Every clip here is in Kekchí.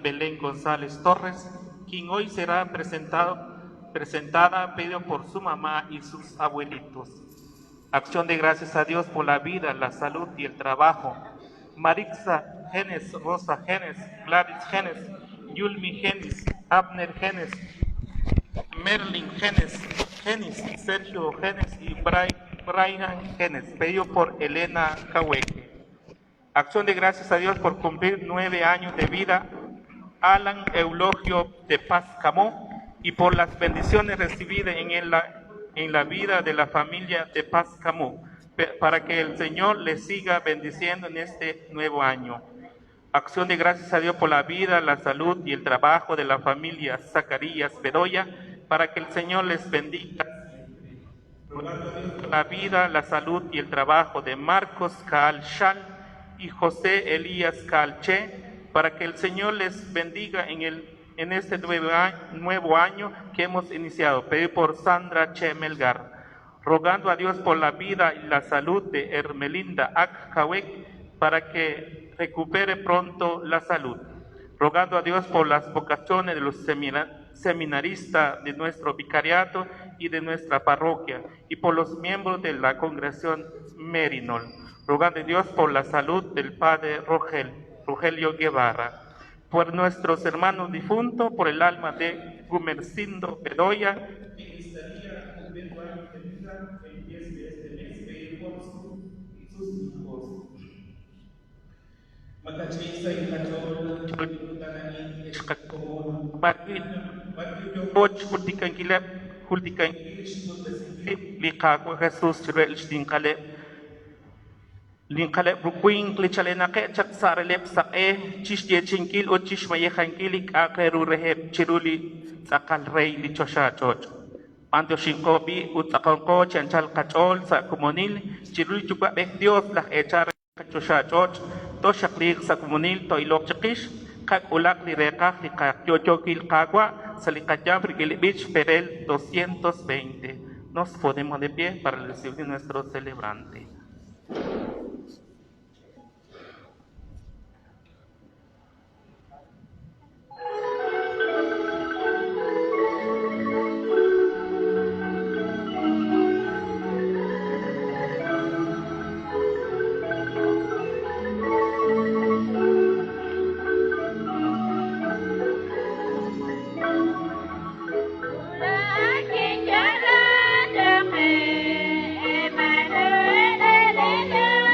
Belén González Torres, quien hoy será presentada, pedido por su mamá y sus abuelitos. Acción de gracias a Dios por la vida, la salud y el trabajo. Marixa Genes, Rosa Genes, Gladys Genes, Yulmi Genes, Abner Genes, Merlin Genes, Genis, Sergio Genes y Brian Genes, pedido por Elena Cahueque. Acción de gracias a Dios por cumplir 9 años de vida, Alan Eulogio de Paz Camó, y por las bendiciones recibidas en la vida de la familia de Paz Camó, para que el Señor les siga bendiciendo en este nuevo año. Acción de gracias a Dios por la vida, la salud y el trabajo de la familia Zacarías Bedoya, para que el Señor les bendiga. La vida, la salud y el trabajo de Marcos Kaal Shal y José Elías Calché, para que el Señor les bendiga en este nuevo año que hemos iniciado. Pedir por Sandra Che Melgar, rogando a Dios por la vida y la salud de Hermelinda Akjawek, para que recupere pronto la salud. Rogando a Dios por las vocaciones de los seminaristas de nuestro vicariato y de nuestra parroquia, y por los miembros de la congregación Merinol. Rogando a Dios por la salud del padre Rogelio Guevara, por nuestros hermanos difuntos, por el alma de Gumercindo Bedoya, que estaría cumpliendo años de vida el 10 de este mes, pedir por sus hijos. Jesús Linkaleb rukwing lichalenake chak sareleb saqe chixyechinkil ut chixmayejankil ik'aqeru reheb chiruli tz'aqal rey lichoxachoch. Antioxinqobi ut tz'aqonqo chanchal qach'ol sa kumonil chiruli yuwa'b'ej Dios laj echar qachoxachoch toxaqliq sa kumonil toiloq chiqix qak'ulaq li reqaj li qayochokil qawa saliqayam rikilib'ich perel 220. Nos ponemos de pie para recibir nuestro celebrante. Emmanuel,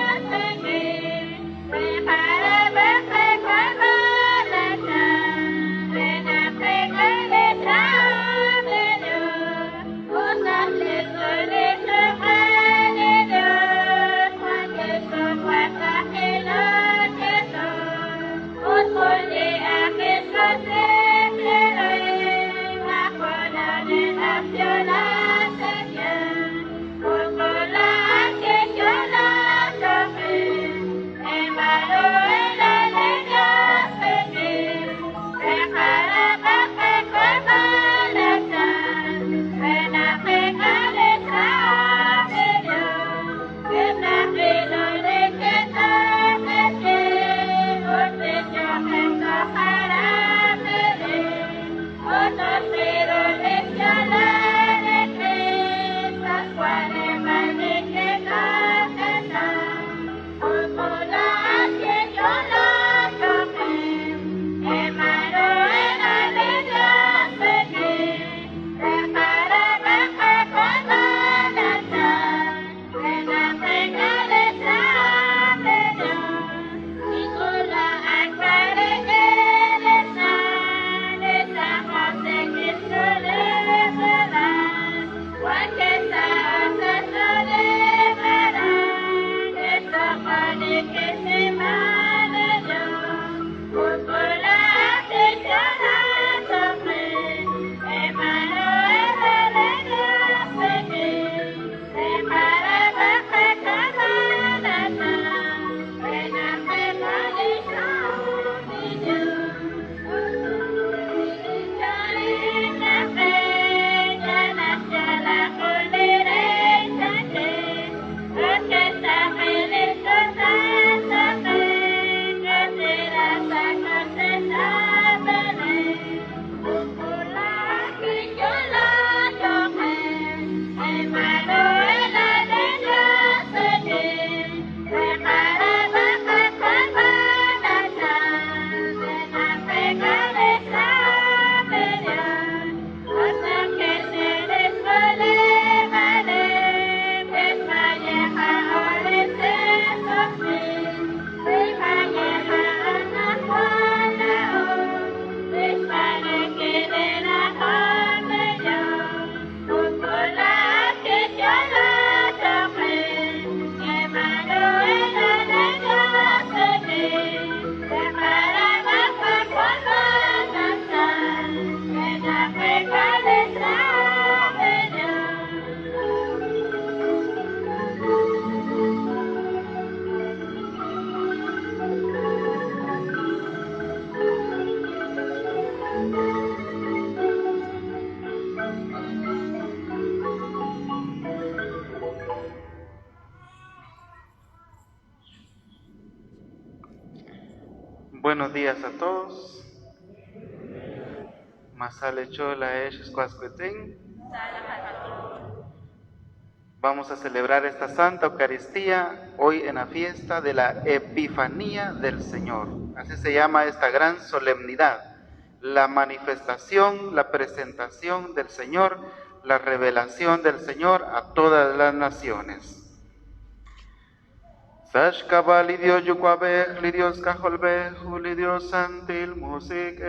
Buenos días a todos. Masale Chola Esh Vamos a celebrar esta Santa Eucaristía hoy en la fiesta de la Epifanía del Señor. Así se llama esta gran solemnidad, la manifestación, la presentación del Señor, la revelación del Señor a todas las naciones. Sashkaba li Dios yucuabej, li Dios cajolbej, li Dios santil music.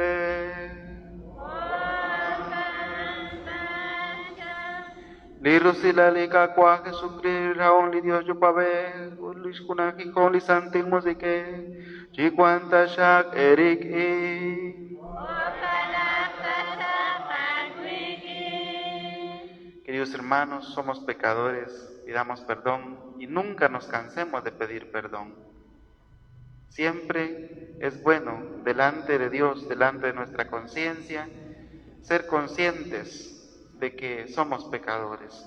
Li rusila li kakwa Jesucristo, raon li Dios yucuabej, li xkunajijón li santil music. Chicuanta shak erik i. Queridos hermanos, somos pecadores, pidamos perdón y nunca nos cansemos de pedir perdón. Siempre es bueno delante de Dios, delante de nuestra conciencia, ser conscientes de que somos pecadores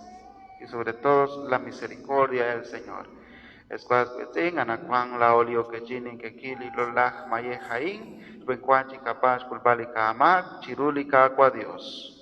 y sobre todo la misericordia del Señor. Dios.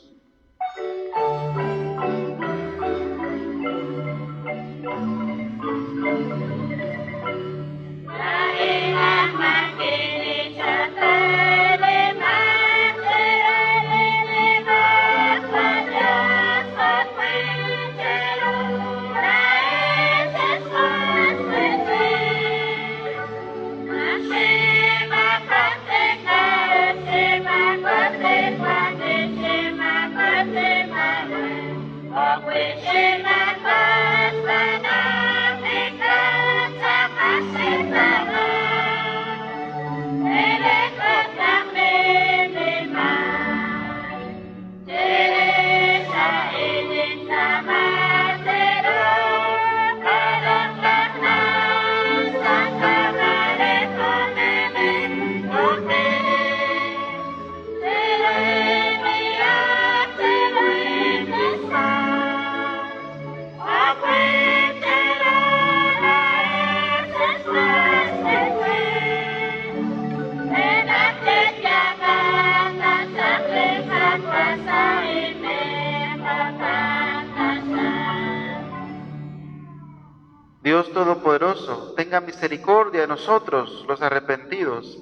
Dios Todopoderoso, tenga misericordia de nosotros, los arrepentidos,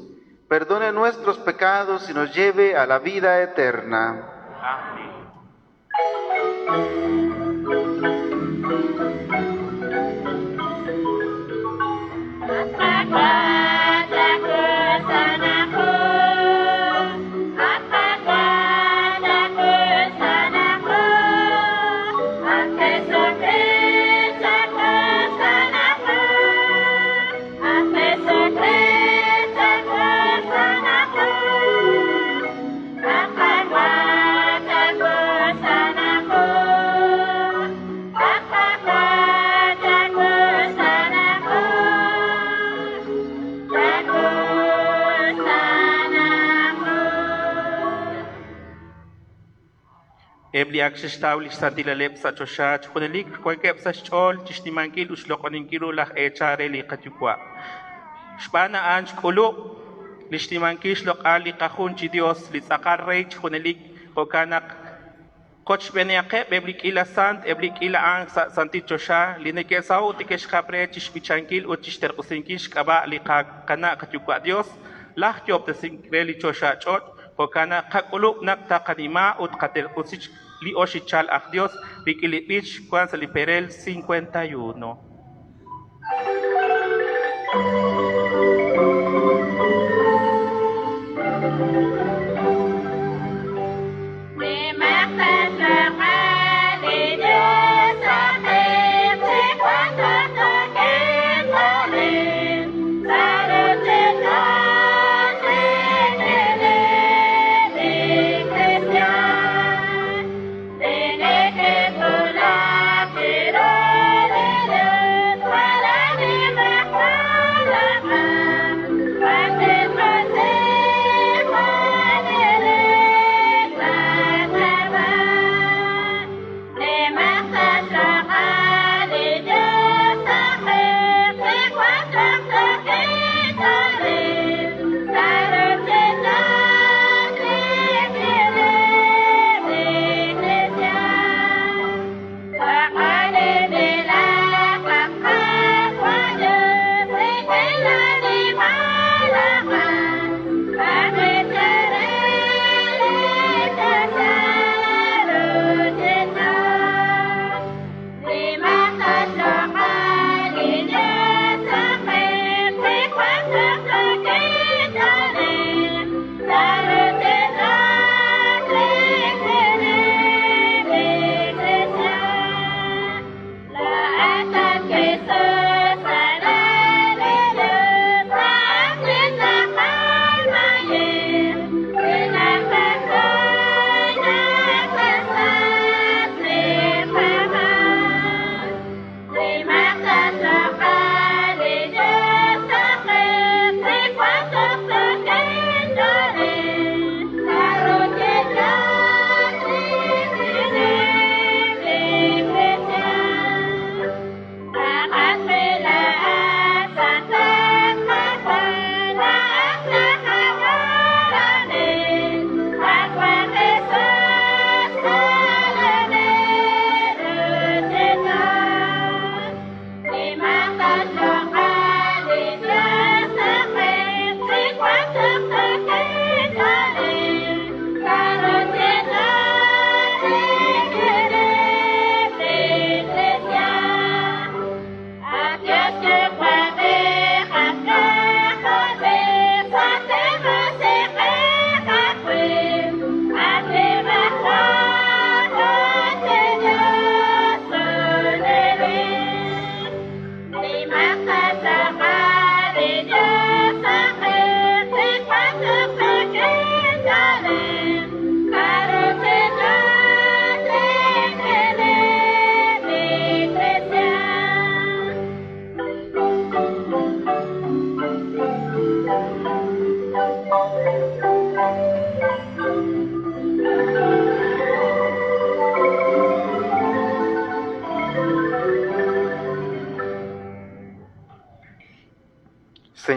perdone nuestros pecados y nos lleve a la vida eterna. Amén. Eb li ak xextaw li xsantilaleb' sa' choxa junelik wankeb' sa' xch'ool chixnimankil ut xloq'oninkil ru laj eechal re li qayuwa'. Xb'aan a'an xk'ulub' li xnimankil xloq'al li qajun chi Dios, li tz'aqal rey chi junelik, jo'kan naq kochb'enaqeb' eb' li k'iila sant, eb' li k'iila anjel sa' santil choxa, li neke'saho' ut neke'xjap re chixb'ichankil ut chixterq'usinkil xk'ab'a' li qana' qayuwa' Dios, laj yoob'tesink re li choxa ch'och', jo'kan naq qak'ulub' naq taqanima ut qaterq'usi li oxichal aj Dios rik'in li b'ich wan sa' li perel 51. La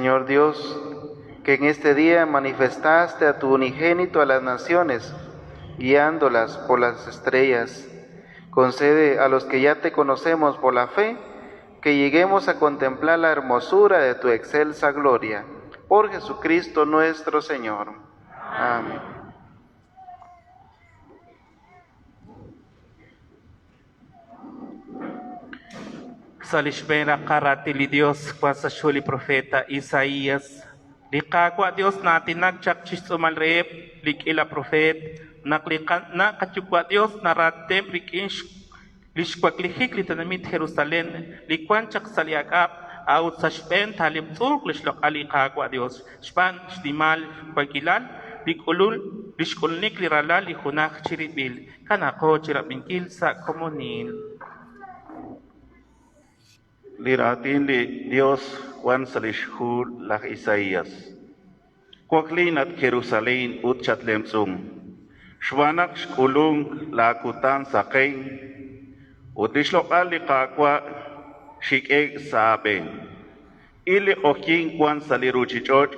Señor Dios, que en este día manifestaste a tu unigénito a las naciones, guiándolas por las estrellas, concede a los que ya te conocemos por la fe, que lleguemos a contemplar la hermosura de tu excelsa gloria. Por Jesucristo nuestro Señor. Amén. Sa' li xb'een raqal raatin li Dios wan sa' xhu li profeta Isaías, li Qaawa' Dios na'aatinak chaq chi xtz'uumal reheb' li k'iila profeet naq li qana' qayuwa' Dios naraatineb' rik'in li xwaklijik li tenamit Jerusalén li wan chaq sa' li ak'ab', a'ut sa' xb'een taalemtz'unq li xloq'al li Qaawa' Dios xb'aan xnimal wankilal li k'ulul li xk'ulunik li Ralal li Junaj Chirib'il. Kanaqo chirab'inkil sa' komonil. Li raatin li Dios wan sa' lix hu laj Isaías. Waklin at Jerusalén ut chatlemtz'un, xb'aan naq xk'ulunk laakutan saqen ut li xloq'al li Qaawa' xhik'e'k sa' aab'een. Il li q'oqyink wank sa' li ruuchich'och'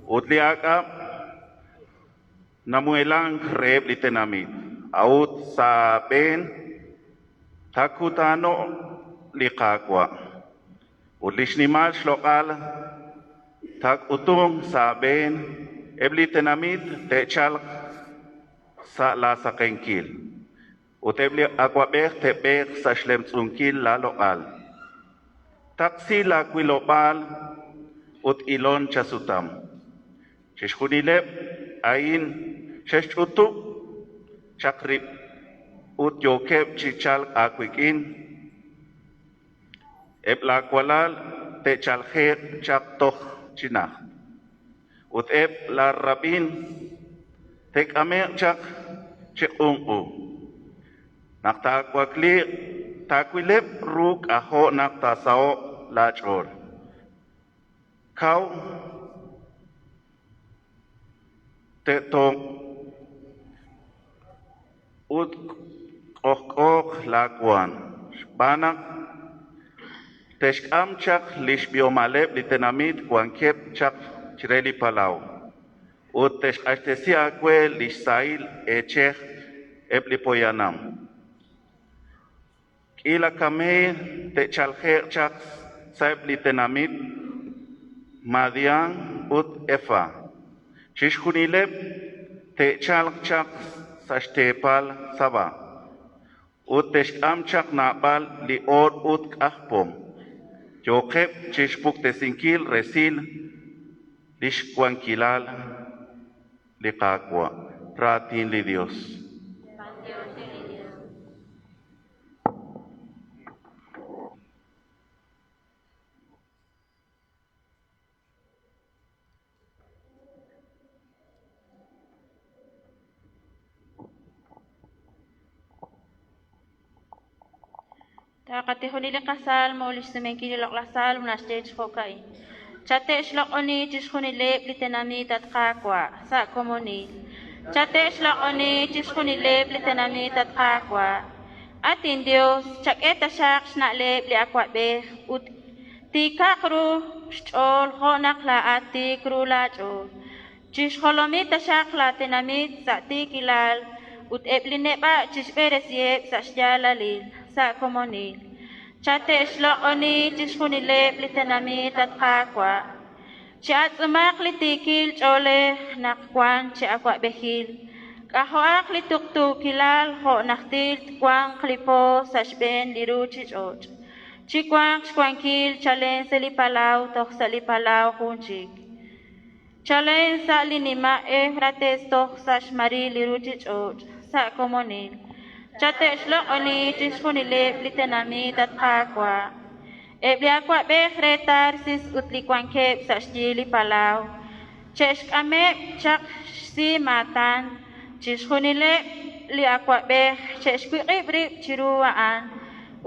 ut li aak'ab' namuheelank reheb' li tenamit, a'ut sa' aab'een taakutaano'q li Qaawa', ut li xnimal xloq'al taak'utunq sa' aab'een. Eb' li tenamit te'chalq sa' laasaqenkil, ut eb' li awab'ej te'b'eeq sa' xlemtz'unkil laaloq'al. Taqsi laawilob'aal ut ilon chasutam. Chixjunileb' a'in xe'xch'utub' chaq rib' ut yookeb' chi chalk aawik'in. Eb' laawalal te'chalje'q chaq toj chi najt, ut eb' laarab'in te'k'ame'q chaq chi q'unq'u. Naq taawakliiq, taawileb' ru k'ajo' naq taasaho'q laach'ool. Kaw te'toq ut k'ojk'ooq laawaanm, xb'aan naq te'xk'am chaq li xb'ihomaleb' li tenamit wankeb' chaq chire li palaw, ut te'xq'axtesi aawe li xsahil eechej eb' li poyanam. K'iila kameey te'chalje'q chaq sa'eb' li tenamit Madián ut Efá. Chixjunileb' te'chalq chaq sa' xteepal Sabá, ut te'xk'am chaq naab'al li oor ut k'ajpom. Yooqeb' chi xpuktesinkil resil li xwankilal li Qaawa'. Raatin li Yos. Taqatijoni li qasalmo, li xsumenkil li loq'laj salmo naxye chi jo'ka'in. Chate'xloq'oni chixjunileb' li tenamit at Qaawa' sa' komonil. Chate'xloq'oni chixjunileb' li tenamit at Qaawa'. At inYos, chak'e taxaq xna'leb' li awab'ej ut tiikaq ru xch'ool jo' naq laa'at tiik ru laach'ool. Chixjolomi taxaq laatenamit sa' tiikilal ut eb' li neb'a' chixb'eresiheb' sa' xyaalalil, sa' komonil. Chate'xloq'oni chixjunileb' li tenamit at Qaawa'. Chi'atz'umaq li tiikil ch'oolej naq wank chi awab'ejil. K'ajo'aq li tuqtuukilal jo' najtil twanq li po sa' xb'een li ruuchich'och'. Chiwanq xwankil chalen sa' li palaw toj sa' li palaw jun chik. Chalen sa' li nima' Éwfrates toj sa' xmaril li ruuchich'och', sa' komonil. Chate'xloq'oni chixjunileb' li tenamit at Qaawa'. Eb' li awab'ej re Tarsis ut li wankeb' sa' xyi li palaw, che'xk'ameb' chaq xsi maatan, chixjunileb' li awab'ej che'xwiq'ib' rib' chiru a'an,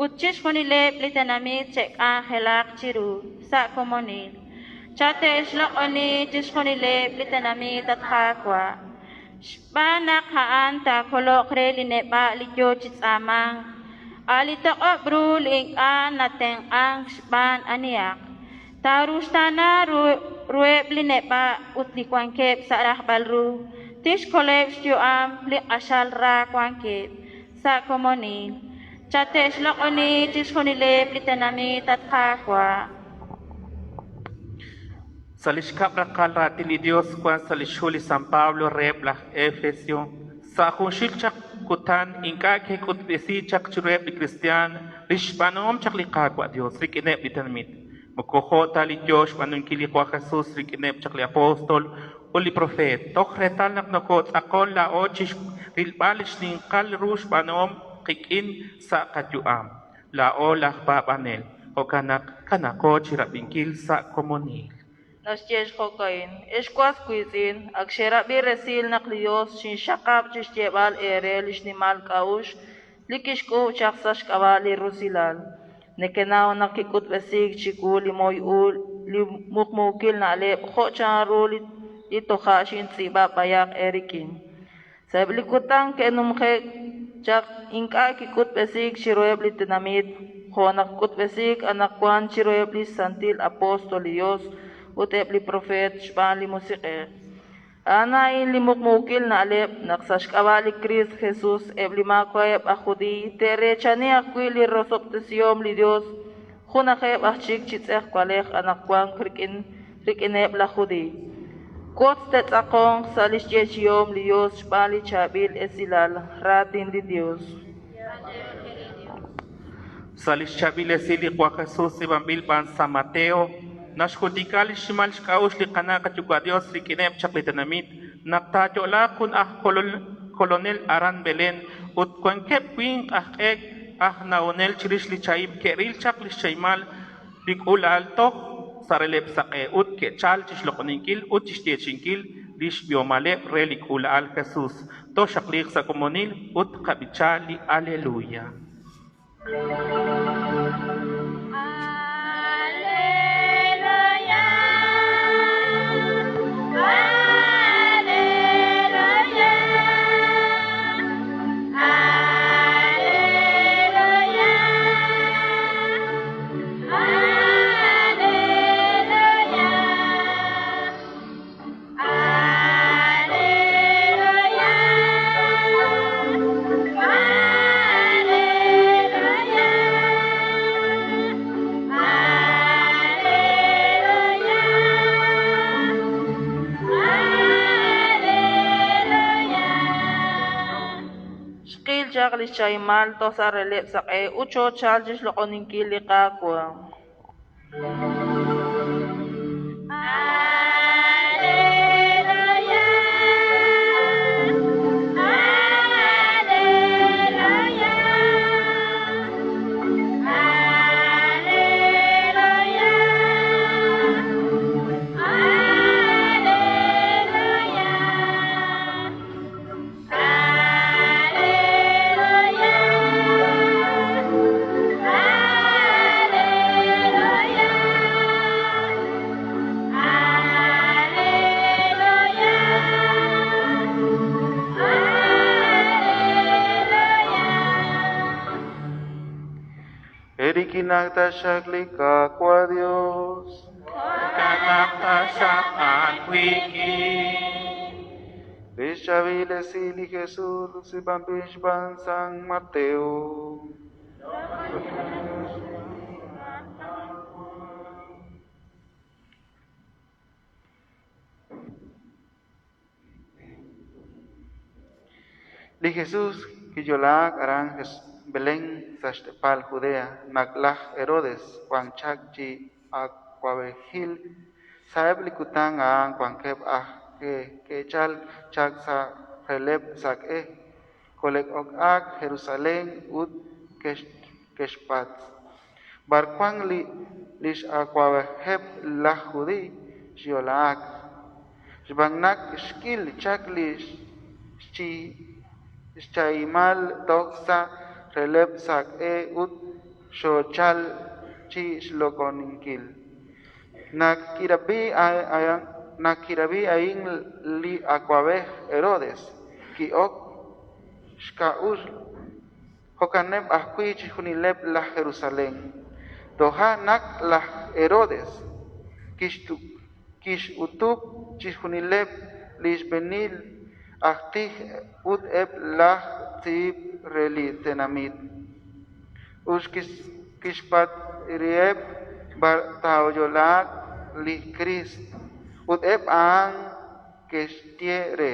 ut chixjunileb' li tenamit che'k'anjelaq chiru, sa' komonil. Chate'xloq'oni chixjunileb' li tenamit at Qaawa'. Xb'aan naq a'an taakoloq re li neb'a' li yo chi tz'aamank, a' li toq'ob' ru li ink'a' natenq'ank xb'aan anihaq. Taaruxtaana ru ruheb' li neb'a' ut li wankeb' sa' rajb'al ru, tixkoleb' xyu'am li q'axal ra wankeb' sa' komonil. Chate'xloq'oni chixjunileb' li tenamit, at Qaawa'. Sa' li xkab' raqal raatin li Dios wank sa' li xhu li San Pablo reheb' laj Efesio, sa' junxil chaq kutan ink'a' ke'k'utb'esi chaq chiruheb' li kristiaan li xb'aanuhom chaq li Qaawa' Dios rik'ineb' li tenamit. Moko jo' ta li yoo xb'aanunkil li Qaawa' Jesus rik'ineb' chaq li apóstol ut li profeet, toj reetal naq nokotz'aqon laa'o chi rilb'al li xninqal ru xb'aanuhom qik'in sa' qayu'am. Laa'o laj paab'anel, jo'kan naq kanaqo chi rab'inkil sa' komonil. Naxye xjo'ka'in: Ex was wiitz'in, ak xerab'i resil naq li Yos xinxxaqab' chi xyeeb'al eere li xnimal k'a'uxl li kixk'uub' chaq sa' xk'ab'a' li rusilal. Nekenaw naq kik'utb'esiik chiwu li moy u li muqmuukil na'leb' jo' chanru li toja' xintz'iib'a b'ayaq eerik'in. Sa'eb' li kutan ke'numje'k chaq ink'a' kik'utb'esiik chiruheb' li tenamit, jo' naq k'utb'esiik anaqwan chiruheb' li xsantil apóstol li Yos ut eb' li propeet xb'aan li Musiq'ej. A'an a'in li muqmuukil na'leb' naq sa' xk'ab'a' li Kriist Jesus eb' li maawa'eb' aj Judiiy te'reechani ajwi' li rosob'tesihom li Yos, junajeb' aj chik chi tz'ejwalej anaqwan rik'ineb' laj Judiiy. Wotz te'tz'aqonq sa' li xyeechi'om li Yos xb'aan li Chaab'il Esilal, Raatin li Yos. Sa' li xchaab'il esil li Qaawa' Jesus tz'iib'anb'il b'an San Mateo, naxjultika li xnimal xk'a'uxl li Qana' qaYuwa' Dios rik'ineb' chaq li tenamit naq taayo'laaq jun aj kolonel aran Belén ut wankeb' winq aj q'e aj na'onel chirix li chahim ke'ril chaq li xchahimal li k'uula'al toj sa' releb'l saq'e ut ke'chal chi xloq'oninkil ut chi xyeechi'inkil li xb'ihomaleb' re li k'uula'al Jesus. Tooxaqliiq sa' komonil ut qab'icha li Aleluya. Aleluya, aleluya, aleluya, aleluya, aleluya, aleluya, aleluya, aleluya. Xqil chaq li xchahimal toj sa' releb'l saq'e ut xoochalk chi xloq'oninkil li Qaawa'. Aleluya, aleluya, aleluya, aleluya, aleluya, aleluya. Aleluya, aleluya. Erikinakta xakli Qaawa' Dios. Kanaqta xaq aawik'in. Li xchaab'il esil li Jesus tz'iib'anb'il xb'aan San Mateo. Li Jesus kiyo'laak aran Belén sa' xteepal Judea naq laj Herodes wan chaq chi awab'ejil. Sa'eb' li kutan a'an wankeb' aj ke'chalk chaq sa' releb'l saq'e, kole'okaq Jerusalén ut ke'xpatz': “B'ar wank li x'awab'ejeb' laj Judiiy xyo'laak?” Xb'aan naq xkil chaq li xchahimal toj sa' releb'l saq'e ut xoo'chalk chi xloq'oninkil. Naq kirab'i a'in li awab'ej Herodes, ki'ok xk'a'uxl, jo'kaneb' ajwi' chixjunileb' laj Jerusalén. Toja' naq laj Herodes Kixch'utub' chixjunileb' li xb'eenil aj tij ut eb' laj tz'iib' re li tenamit, ut kixpatz' reheb' b'ar taayo'laaq li Kriist. Ut eb' a'an ke'xye re: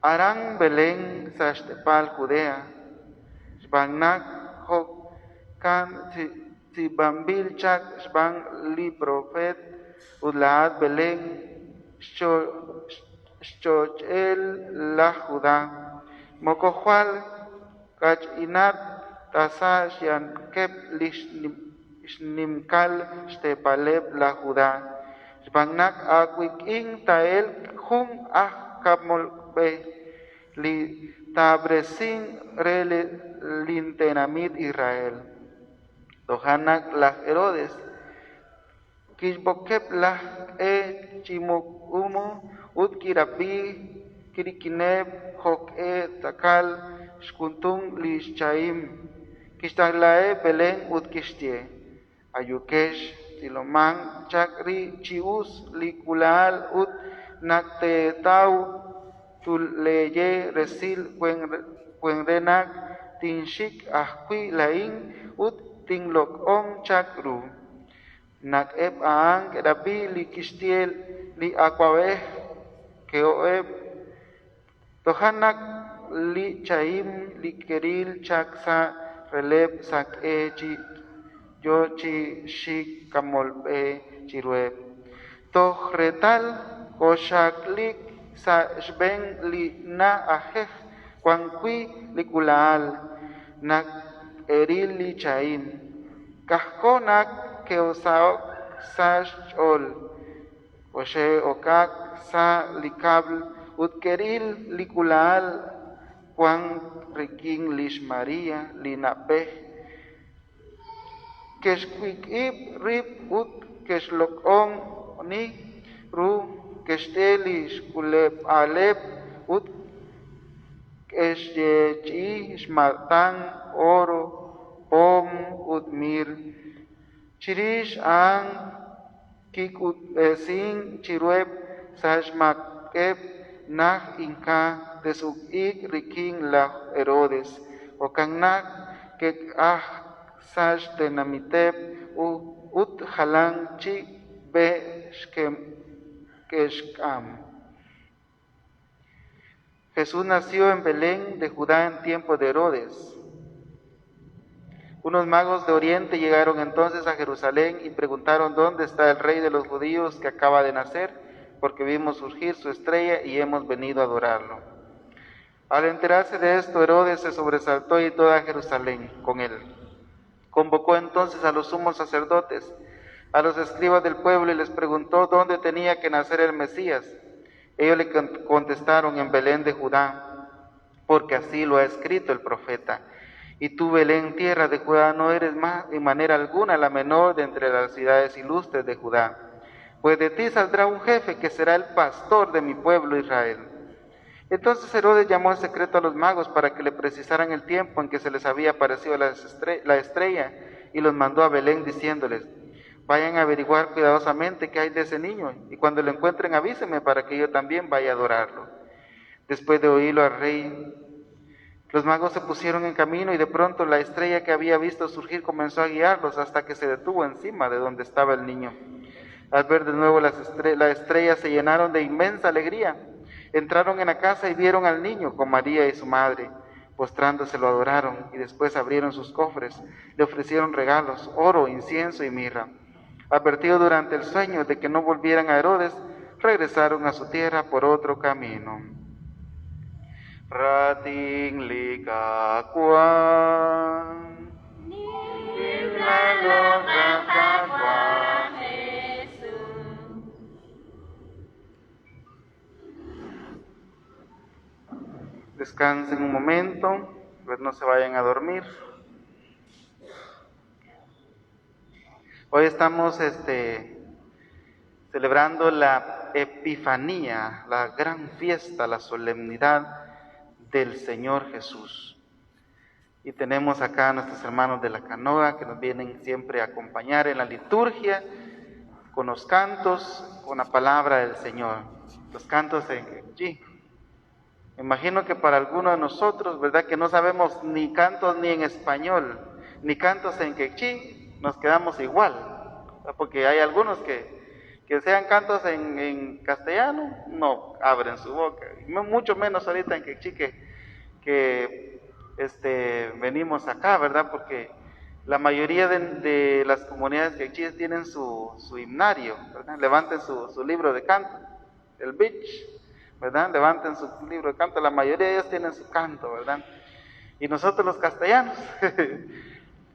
Aran Belén sa' xteepal Judea, xb'aan naq jo'kan tz'iib'anb'il chaq xb'aan li propeet: Ut laa'at, Belén, xch'och'el laj Judá, moko jwal kach'inat ta sa' xyanqeb' li xnimqal xteepaleb' laj Judá, xb'aan naq aawik'in taa'elq jun aj k'amol b'e li taab'eresinq re lintenamit Israel. Toja' naq laj Herodes kixb'oqeb' laj q'e chi muqmu ut kirab'i rik'ineb' jo'q'e tz'aqal xk'utunk li chahim. Kixtaqlaheb' Belén ut kixye: Ayuqex, tz'ilomaq chaq chi us li k'uula'al ut naq teetaw tuleeye resil we re naq tinxik ajwi' laa'in ut tinloq'on chaq ru. Naq eb' a'an ke'rab'i li kixye li awab'ej, ke'oheb'. Toja' naq li chahim li ke'ril chaq sa' releb'l saq'e yo chi xik k'amol b'e chiruheb', toj reetal koxxaqliiq sa' xb'een li na'ajej wan wi' li k'uula'al. Naq ke'ril li chahim, k'ajo' naq ke'saho'k sa' xch'ool. Koxe'okaq sa' li kab'l ut ke'ril li k'uula'al wank rik'in lix María li na'b'ej. Ke'xwiq'ib' rib' ut ke'xloq'oni ru, ke'xte li xk'uuleb'aaleb' ut ke'xyeechi'i xmaatan oro, pom ut miir. Chirix a'an kik'utb'esink chiruheb' sa' xmatk'eb' naq ink'a' te'sutq'iiq rik'in laj Herodes; jo'kan naq ke'q'ajk sa' xtenamiteb' ut jalan chik b'e ke'xk'am. Jesús nació en Belén de Judá en tiempo de Herodes. Unos magos de Oriente llegaron entonces a Jerusalén y preguntaron: ¿Dónde está el rey de los judíos que acaba de nacer? Porque vimos surgir su estrella y hemos venido a adorarlo. Al enterarse de esto, Herodes se sobresaltó y toda Jerusalén con él. Convocó entonces a los sumos sacerdotes, a los escribas del pueblo y les preguntó dónde tenía que nacer el Mesías. Ellos le contestaron: En Belén de Judá, porque así lo ha escrito el profeta. Y tú, Belén, tierra de Judá, no eres más en manera alguna la menor de entre las ciudades ilustres de Judá, pues de ti saldrá un jefe que será el pastor de mi pueblo Israel. Entonces Herodes llamó en secreto a los magos para que le precisaran el tiempo en que se les había aparecido la estrella y los mandó a Belén diciéndoles: Vayan a averiguar cuidadosamente qué hay de ese niño y cuando lo encuentren avísenme para que yo también vaya a adorarlo. Después de oírlo al rey, los magos se pusieron en camino y de pronto la estrella que había visto surgir comenzó a guiarlos hasta que se detuvo encima de donde estaba el niño. Al ver de nuevo la estrella se llenaron de inmensa alegría. Entraron en la casa y vieron al niño con María y su madre. Postrándose lo adoraron y después abrieron sus cofres. Le ofrecieron regalos, oro, incienso y mirra. Advertido durante el sueño de que no volvieran a Herodes, regresaron a su tierra por otro camino. Raatin li Qaawa'. Nim laaloq'al Qaawa' Jesús. Descansen un momento, pues no se vayan a dormir. Hoy estamos celebrando la Epifanía, la gran fiesta, la solemnidad del Señor Jesús. Y tenemos acá a nuestros hermanos de la canoa que nos vienen siempre a acompañar en la liturgia. Con los cantos, con la palabra del Señor. Los cantos en quechí. Me imagino que para algunos de nosotros, ¿verdad? Que no sabemos ni cantos ni en español, ni cantos en quechí, nos quedamos igual. Porque hay algunos que sean cantos en castellano, no abren su boca. Mucho menos ahorita en quechí que venimos acá, ¿verdad? Porque la mayoría de las comunidades quechíes tienen su himnario, ¿verdad? Levanten su libro de canto, el bich, ¿verdad? Levanten su libro de canto, la mayoría de ellos tienen su canto, ¿verdad? Y nosotros los castellanos,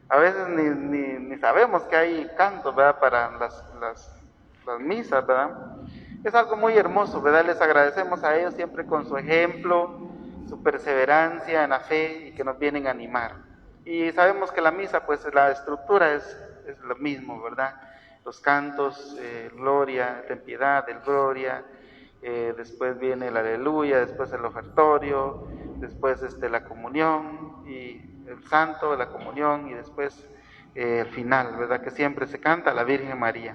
a veces ni sabemos que hay canto, ¿verdad? Para las misas, ¿verdad? Es algo muy hermoso, ¿verdad? Les agradecemos a ellos siempre con su ejemplo, su perseverancia en la fe y que nos vienen a animar. Y sabemos que la misa, la estructura es lo mismo, ¿verdad? Los cantos, gloria, ten piedad, el gloria, después viene el aleluya, después el ofertorio, después la comunión y el santo, la comunión y después el final, ¿verdad? Que siempre se canta a la Virgen María.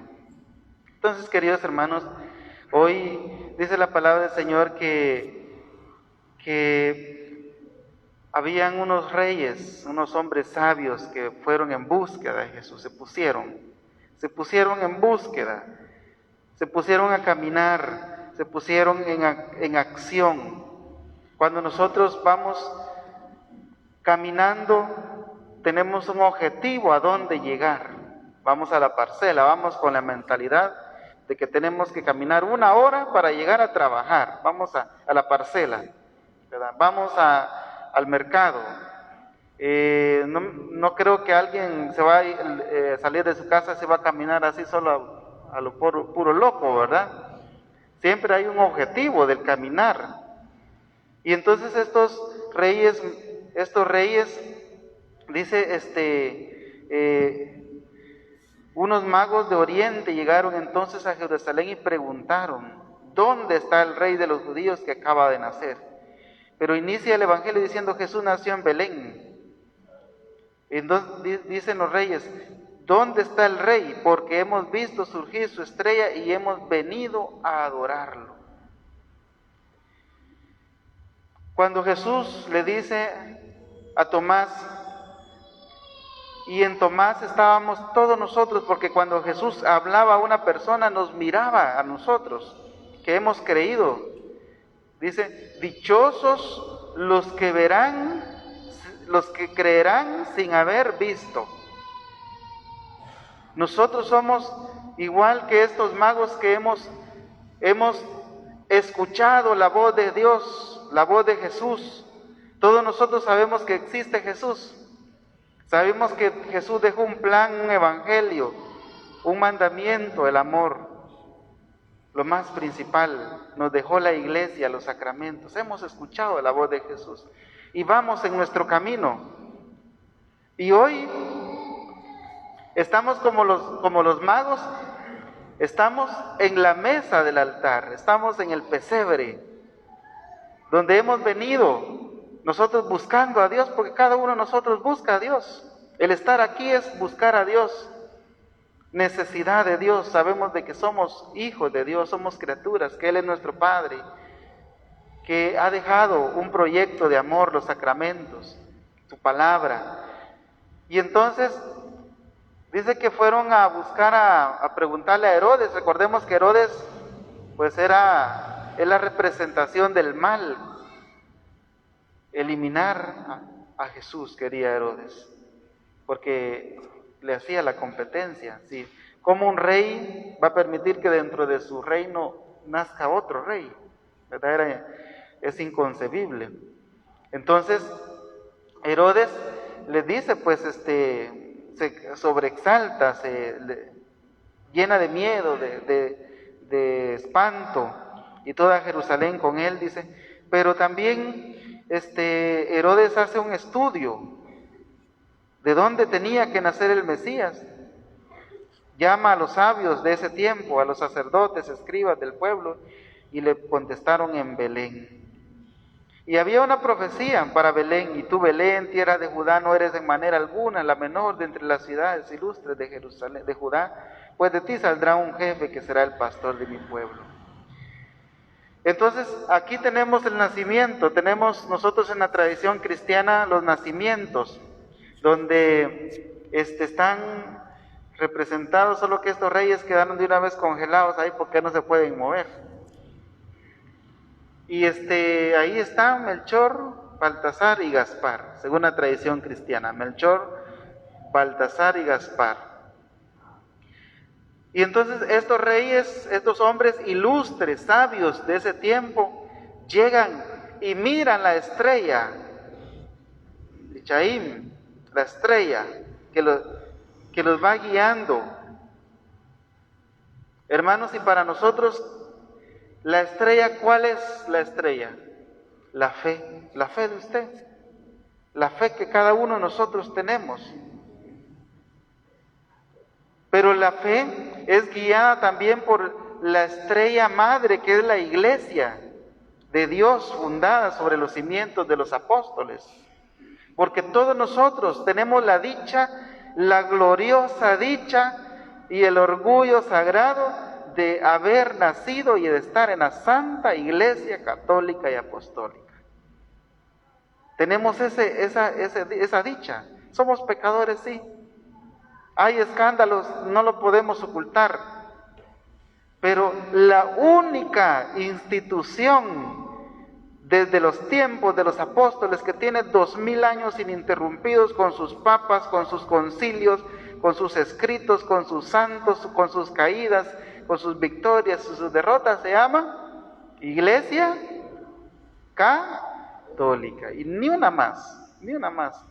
Entonces, queridos hermanos, hoy dice la palabra del Señor que habían unos reyes, unos hombres sabios que fueron en búsqueda de Jesús, se pusieron en búsqueda, se pusieron a caminar, se pusieron en acción. Cuando nosotros vamos caminando, tenemos un objetivo a dónde llegar. Vamos a la parcela, vamos con la mentalidad de que tenemos que caminar una hora para llegar a trabajar. Vamos a la parcela, ¿verdad? Vamos al mercado. No creo que alguien se va a salir de su casa, se va a caminar así solo a lo puro loco, ¿verdad? Siempre hay un objetivo del caminar. Y entonces estos reyes, dice, unos magos de Oriente llegaron entonces a Jerusalén y preguntaron, ¿dónde está el rey de los judíos que acaba de nacer? Pero inicia el Evangelio diciendo, Jesús nació en Belén. Entonces dicen los reyes, ¿dónde está el rey? Porque hemos visto surgir su estrella y hemos venido a adorarlo. Cuando Jesús le dice a Tomás, y en Tomás estábamos todos nosotros, porque cuando Jesús hablaba a una persona, nos miraba a nosotros, que hemos creído. Dice, dichosos los que verán, los que creerán sin haber visto. Nosotros somos igual que estos magos que hemos escuchado la voz de Dios, la voz de Jesús. Todos nosotros sabemos que existe Jesús. Sabemos que Jesús dejó un plan, un evangelio, un mandamiento, el amor. Lo más principal, nos dejó la iglesia, los sacramentos. Hemos escuchado la voz de Jesús y vamos en nuestro camino. Y hoy estamos como los magos, estamos en la mesa del altar, estamos en el pesebre, donde hemos venido nosotros buscando a Dios, porque cada uno de nosotros busca a Dios. El estar aquí es buscar a Dios. Necesidad de Dios, sabemos de que somos hijos de Dios, somos criaturas, que Él es nuestro Padre, que ha dejado un proyecto de amor, los sacramentos, su palabra. Y entonces dice que fueron a buscar, a preguntarle a Herodes. Recordemos que Herodes, es la representación del mal. Eliminar a Jesús quería Herodes, porque le hacía la competencia, ¿sí? ¿Cómo un rey va a permitir que dentro de su reino nazca otro rey? ¿Verdad? Es inconcebible. Entonces, Herodes le dice, se sobreexalta, se le llena de miedo, de espanto, y toda Jerusalén con él, dice. Pero también, Herodes hace un estudio de dónde tenía que nacer el Mesías. Llama a los sabios de ese tiempo, a los sacerdotes, escribas del pueblo, y le contestaron en Belén. Y había una profecía para Belén: y tú, Belén, tierra de Judá, no eres en manera alguna la menor de entre las ciudades ilustres de Jerusalén, de Judá, Pues de ti saldrá un jefe que será el pastor de mi pueblo. Entonces, aquí tenemos el nacimiento, tenemos nosotros en la tradición cristiana los nacimientos, donde están representados, solo que estos reyes quedaron de una vez congelados ahí porque no se pueden mover. Y ahí están Melchor, Baltasar y Gaspar, según la tradición cristiana, Melchor, Baltasar y Gaspar. Y entonces estos reyes, estos hombres ilustres, sabios de ese tiempo, llegan y miran la estrella, Chaim, la estrella que los va guiando. Hermanos, y para nosotros, la estrella, ¿cuál es la estrella? La fe, la fe de usted, la fe que cada uno de nosotros tenemos. Pero la fe es guiada también por la estrella madre, que es la iglesia de Dios fundada sobre los cimientos de los apóstoles. Porque todos nosotros tenemos la dicha, la gloriosa dicha y el orgullo sagrado de haber nacido y de estar en la Santa Iglesia Católica y Apostólica. Tenemos esa dicha. Somos pecadores, sí. Hay escándalos, no lo podemos ocultar. Pero la única institución desde los tiempos de los apóstoles que tiene 2000 años ininterrumpidos con sus papas, con sus concilios, con sus escritos, con sus santos, con sus caídas, con sus victorias, sus derrotas, se llama Iglesia Católica. Y ni una más, ni una más.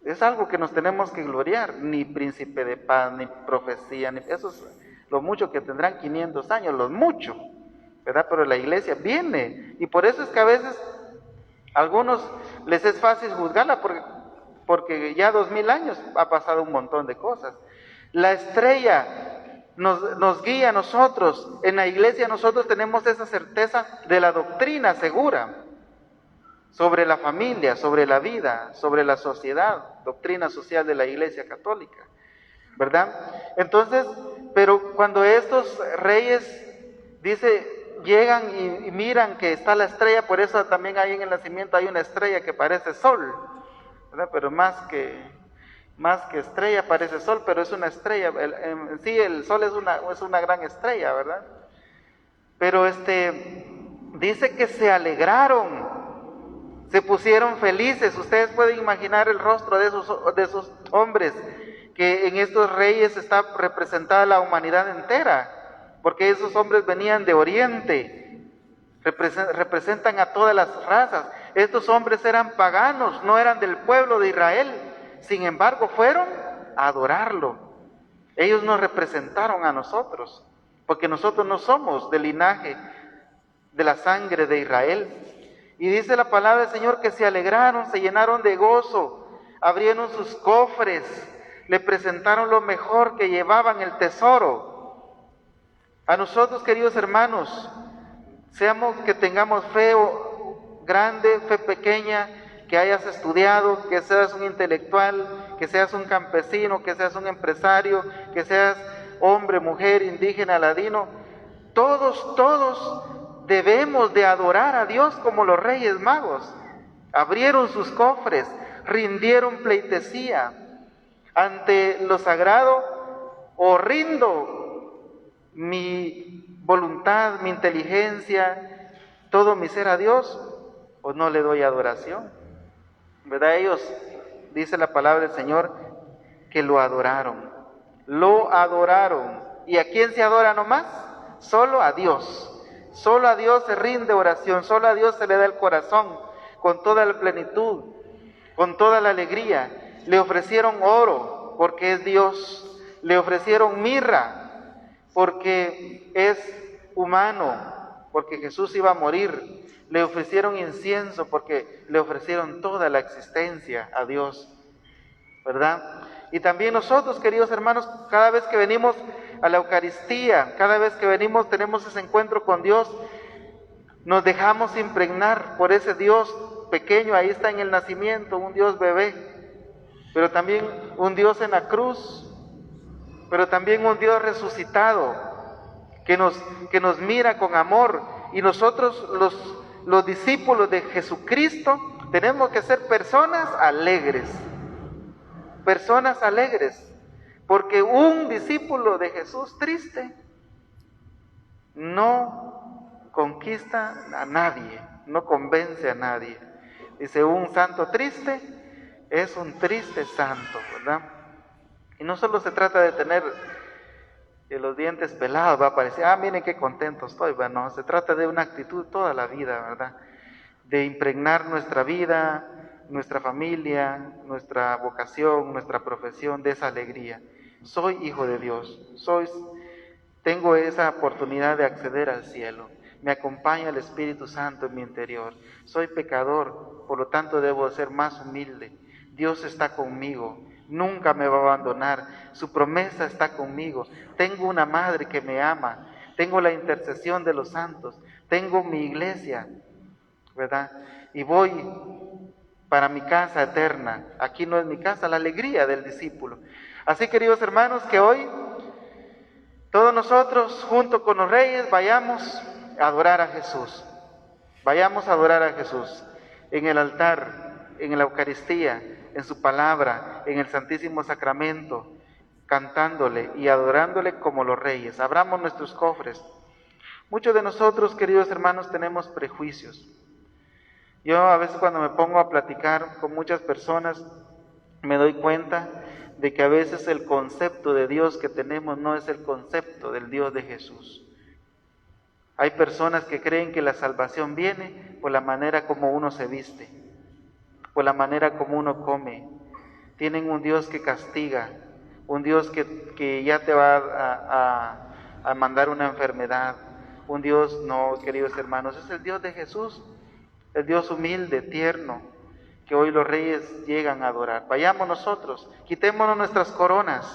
Es algo que nos tenemos que gloriar, ni príncipe de paz, ni profecía, ni, eso es lo mucho que tendrán 500 años, lo mucho, ¿verdad? Pero la iglesia viene, y por eso es que a veces a algunos les es fácil juzgarla, porque ya 2000 años ha pasado un montón de cosas. La estrella nos guía a nosotros, en la iglesia nosotros tenemos esa certeza de la doctrina segura sobre la familia, sobre la vida, sobre la sociedad, doctrina social de la Iglesia Católica, ¿verdad? Entonces, pero cuando estos reyes, dice, llegan y miran que está la estrella, por eso también ahí en el nacimiento hay una estrella que parece sol, ¿verdad? Pero más que estrella parece sol, pero es una estrella, en sí el sol es una gran estrella, ¿verdad? Pero dice que se alegraron, se pusieron felices. Ustedes pueden imaginar el rostro de esos hombres, que en estos reyes está representada la humanidad entera, porque esos hombres venían de Oriente, representan a todas las razas. Estos hombres eran paganos, no eran del pueblo de Israel, sin embargo fueron a adorarlo. Ellos nos representaron a nosotros, porque nosotros no somos del linaje de la sangre de Israel. Y dice la palabra del Señor que se alegraron, se llenaron de gozo, abrieron sus cofres, le presentaron lo mejor que llevaban, el tesoro. A nosotros, queridos hermanos, seamos que tengamos fe grande, fe pequeña, que hayas estudiado, que seas un intelectual, que seas un campesino, que seas un empresario, que seas hombre, mujer, indígena, ladino, todos debemos de adorar a Dios como los reyes magos. Abrieron sus cofres, rindieron pleitesía ante lo sagrado, o rindo mi voluntad, mi inteligencia, todo mi ser a Dios, o no le doy adoración. ¿Verdad? Ellos, dice la palabra del Señor, que lo adoraron. Lo adoraron. ¿Y a quién se adora nomás? Solo a Dios. Solo a Dios se rinde oración, solo a Dios se le da el corazón con toda la plenitud, con toda la alegría. Le ofrecieron oro porque es Dios, le ofrecieron mirra porque es humano, porque Jesús iba a morir. Le ofrecieron incienso porque le ofrecieron toda la existencia a Dios, ¿verdad? Y también nosotros, queridos hermanos, cada vez que venimos a la Eucaristía, cada vez que venimos tenemos ese encuentro con Dios, nos dejamos impregnar por ese Dios pequeño, ahí está en el nacimiento, un Dios bebé, pero también un Dios en la cruz, pero también un Dios resucitado que nos, que nos mira con amor. Y nosotros, los, los discípulos de Jesucristo, tenemos que ser personas alegres. Personas alegres. Porque un discípulo de Jesús triste no conquista a nadie, no convence a nadie. Dice, un santo triste es un triste santo, ¿verdad? Y no solo se trata de tener los dientes pelados, va a parecer, ah, miren qué contento estoy, bueno, se trata de una actitud toda la vida, ¿verdad? De impregnar nuestra vida, nuestra familia, nuestra vocación, nuestra profesión de esa alegría. Soy hijo de Dios, soy, tengo esa oportunidad de acceder al cielo. Me acompaña el Espíritu Santo en mi interior. Soy pecador, por lo tanto debo ser más humilde. Dios está conmigo, nunca me va a abandonar. Su promesa está conmigo. Tengo una madre que me ama. Tengo la intercesión de los santos. Tengo mi iglesia, ¿verdad? Y voy para mi casa eterna. Aquí no es mi casa, la alegría del discípulo. Así, queridos hermanos, que hoy todos nosotros, junto con los reyes, vayamos a adorar a Jesús. Vayamos a adorar a Jesús en el altar, en la Eucaristía, en su palabra, en el Santísimo Sacramento, cantándole y adorándole como los reyes. Abramos nuestros cofres. Muchos de nosotros, queridos hermanos, tenemos prejuicios. Yo a veces cuando me pongo a platicar con muchas personas, me doy cuenta de que a veces el concepto de Dios que tenemos no es el concepto del Dios de Jesús. Hay personas que creen que la salvación viene por la manera como uno se viste, por la manera como uno come. Tienen un Dios que castiga, un Dios que, que ya te va a, a, a mandar una enfermedad, un Dios, no, queridos hermanos, es el Dios de Jesús, el Dios humilde, tierno, que hoy los reyes llegan a adorar. Vayamos nosotros, quitémonos nuestras coronas,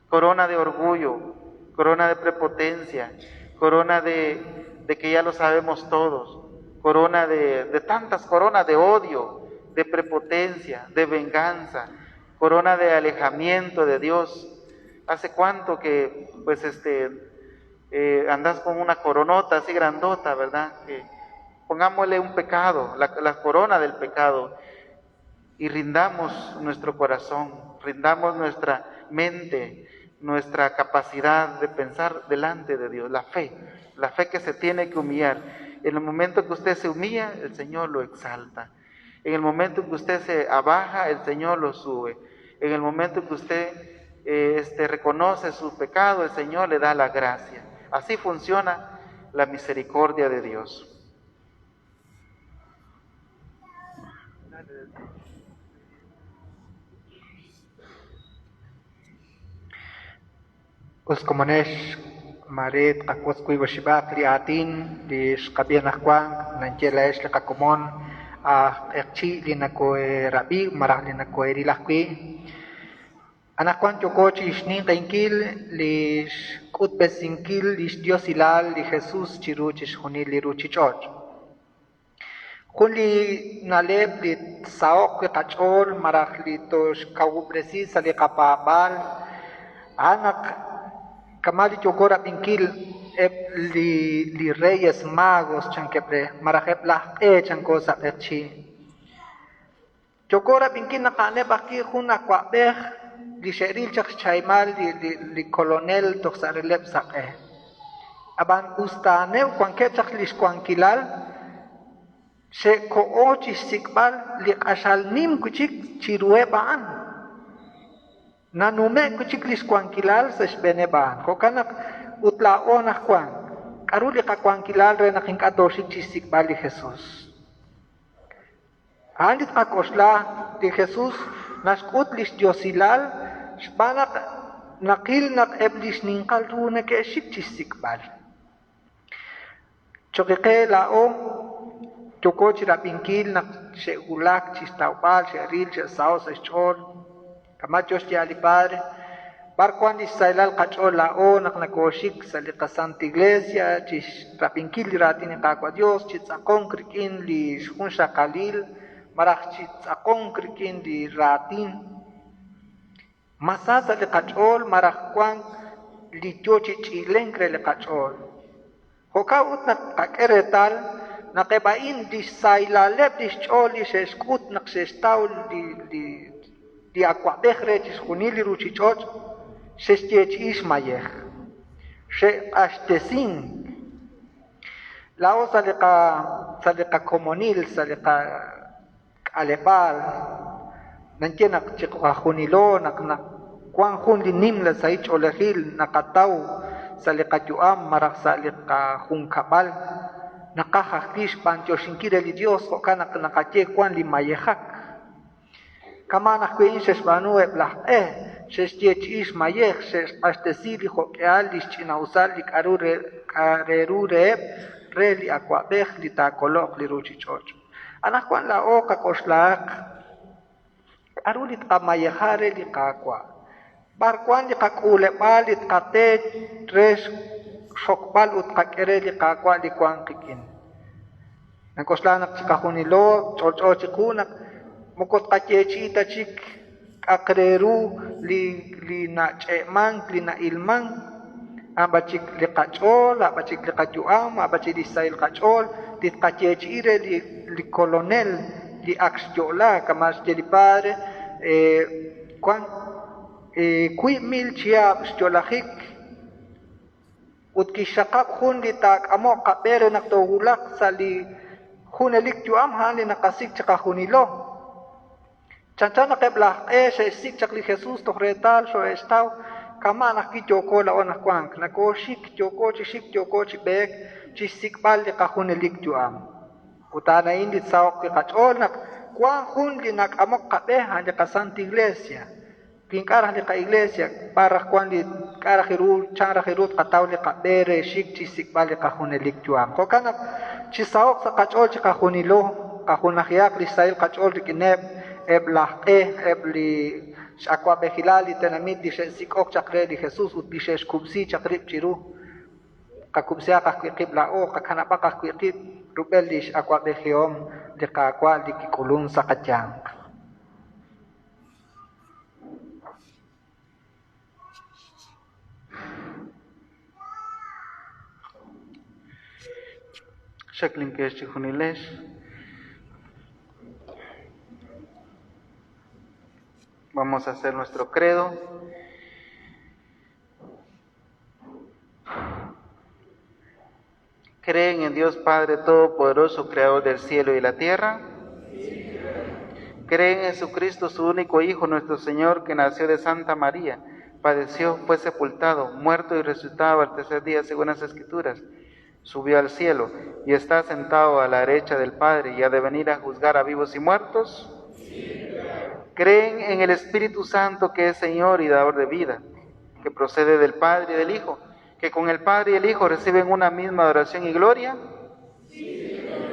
corona de orgullo, corona de prepotencia, corona de, de que ya lo sabemos todos, corona de, de tantas coronas de odio, de prepotencia, de venganza, corona de alejamiento de Dios. ¿Hace cuánto que pues este andas con una coronota así grandota, verdad? Que pongámosle un pecado, la, la corona del pecado, y rindamos nuestro corazón, rindamos nuestra mente, nuestra capacidad de pensar delante de Dios, la fe, la fe que se tiene que humillar. En el momento que usted se humilla, el Señor lo exalta. En el momento que usted se abaja, el Señor lo sube. En el momento que usted reconoce su pecado, el Señor le da la gracia. Así funciona la misericordia de Dios. Us komonex mare tqakwotz wiib' oxib'aq li aatin li xqab'i anaqwan nanche laa'ex li qakomon aj q'eqchi' li nako'erab'i malaj li nako'eril ajwi'. Anaqwan yooko chi xninq'ehinkil li xk'utb'esinkil li xdiosilal li Jesús chiru chixjunil li ruchich'och'. Jun li na'leb' li tsaho'q wi' qach'ool malaj li toxkawub'resi sa' li qapaab'aal a'an naq kama' li yooko rab'inkil eb' li li reyes magos chankeb' re malaj eb' laj q'e chanko sa' q'eqchi'. Yooko rab'inkil naq a'aneb' ajwi' jun awa'b'ej li xe'ril chaq xchahimal li li li kolonel toj sa' releb' saq'e. Ab'an us ta a'aneb' wankeb' chaq li xwankilal xe'koho chi xsik'b'al li q'axal nim wi' chik chiruheb' a'an. Nanume'k wi' chik li xwankilal sa' xb'eeneb' a'an. Jo'kan naq ut laa'o anaqwan, k'aru li qawankilal re naq ink'a' tooxik chi xsik'b'al li Jesús? A'an li tqak'oxla, li Jesús naxk'ut li xyosilal xb'aan naq naqil naq eb' li xninqal ru neke'xik chi xsik'b'al. Cho'q qe laa'o yooko chi rab'inkil naq xe'wulak chi xtawb'al, xe'ril, xe'saho'k sa' xch'ool. Kama' yo xyeeb'al li Padre, b'ar wank li xsahilal qach'ool laa'o naq nakooxik sa' li qaSanta Iglesia chi xrab'inkil li raatin li Qaawa' Dios, chi tz'aqonk rik'in li xjunxaqalil malaj chi tz'aqonk rik'in li raatin. Ma sa sa' li qach'ool malaj wank li yo chi ch'i'lenk re li qach'ool? Jo'kan ut naq tqak'e reetal naq eb' a'in li xsahilaleb' li xch'ool li xe'xk'ut naq xe'xtaw li awab'ej re chixjunil li ruuchich'och', xe'xyeechi'i xmayej, xe'q'axtesink. Laa'o sa' li sa' li qakomonil, sa' li qak'aleb'aal, naye naq chiqajunilo naq wank jun li nimla sahil ch'oolejil naqataw sa' li qayu'am malaj sa' li qajunkab'al, naqaj ajwi' xb'antioxinkil re li Dios, jo'kan naq naqaye wank li mayejak. Kama'an ajwi' a'in xe'xb'aanu eb' laj q'e, xe'xyeechi'i xmayej, xe'xq'axtesi li jo'k'ihal li xch'ina'usal li k'aru re ru reheb' re li awab'ej li taakoloq li ruuchich'och'. Anaqwan laa'o qak'oxlahaq k'aru li tqamayeja re li Qaawa', b'ar wank li qak'uuleb'aal li tqate re xxokb'al ut tqak'e re li Qaawa' li wank qik'in. Nak'oxla naq chiqajunilo ch'olch'o chiqu naq moko tqayeechi'i ta chik k'aq re ru li nach'e'mank, li na'ilmank, a'an chik li qach'ool, a'an chik li qayu'am, a'an chik li xsahil qach'ool, li tqayeechi'i re li kolonel li ak xyo'laak, kama' xye li padre, wank 2000 chihab' xyo'lajik ut kixxaqab' jun li taak'amoq qab'e re naq toowulaq sa' li junelik yu'am a'an li naqasik' chiqajunilo. Chanchan naq eb' laj q'e xe'xsik' chaq li Jesús toj reetal xo'e'xtaw, kama'an ajwi' yooko laa'o naq wank, nakooxik, yooko chi xik, yooko chi b'eek chi xsik'b'al li qajunelik yu'am. Ut a'an a'in li tsaho'q wi' qach'ool naq wank jun li nak'amok qab'e a'an li qaSanta Iglesia. Wi ink'a' raj li qa'iglesia, b'ar raj wank li k'a' raj ru, chan raj ru tqataw li qab'e re xik chi xsik'b'al li qajunelik yu'am. Jo'kan naq chisaho'q sa' qach'ool chiqajunilo, qajunajihaq li xsahil qach'ool rik'ineb' eb' laj q'e, eb' li x'awab'ejilal li tenamit li xe'sik'ok chaq re li Jesús ut li xe'xkub'si chaq rib' chiru. Qakub'sihaq ajwi' qib' laa'o, qakanab'aq ajwi' qib' rub'el li x'awab'ejihom li Qaawa' li kik'ulunk sa' qayanq. Xaklinkex chijunilex. Vamos a hacer nuestro credo. ¿Creen en Dios Padre Todopoderoso, Creador del cielo y la tierra? ¿Creen en Jesucristo, su único Hijo, nuestro Señor, que nació de Santa María, padeció, fue sepultado, muerto y resucitado al tercer día, según las Escrituras? Subió al cielo y está sentado a la derecha del Padre y ha de venir a juzgar a vivos y muertos. ¿Creen en el Espíritu Santo, que es Señor y dador de vida, que procede del Padre y del Hijo, que con el Padre y el Hijo reciben una misma adoración y gloria?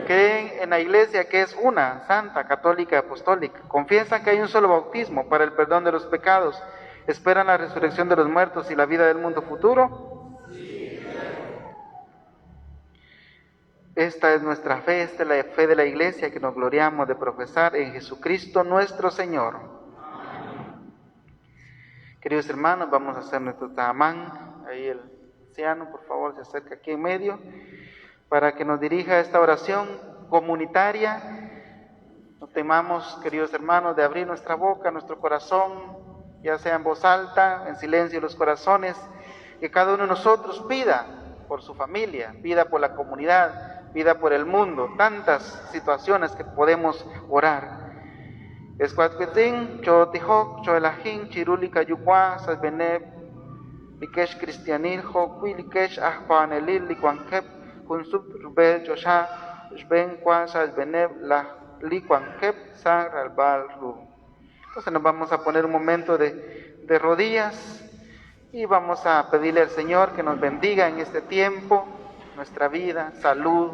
¿Creen en la Iglesia, que es una, santa, católica y apostólica? ¿Confiesan que hay un solo bautismo para el perdón de los pecados? ¿Esperan la resurrección de los muertos y la vida del mundo futuro? Esta es nuestra fe, esta es la fe de la Iglesia que nos gloriamos de profesar en Jesucristo nuestro Señor. Queridos hermanos, vamos a hacer nuestro tamán. Ahí el anciano, por favor, se acerca aquí en medio para que nos dirija esta oración comunitaria. No temamos, queridos hermanos, de abrir nuestra boca, nuestro corazón, ya sea en voz alta, en silencio los corazones, que cada uno de nosotros pida por su familia, pida por la comunidad, pida por el mundo, tantas situaciones que podemos orar. Escuatcuetzin, chotijok, choelajin, chiruli kayukua, salbeneb, likesh cristianil, jokui, likesh ajpanelil, licuanquep, junsup, rubel, chosha, xben, kua, salbeneb, la licuanquep, san, ralbal, ru. Entonces nos vamos a poner un momento de rodillas y vamos a pedirle al Señor que nos bendiga en este tiempo, nuestra vida, salud,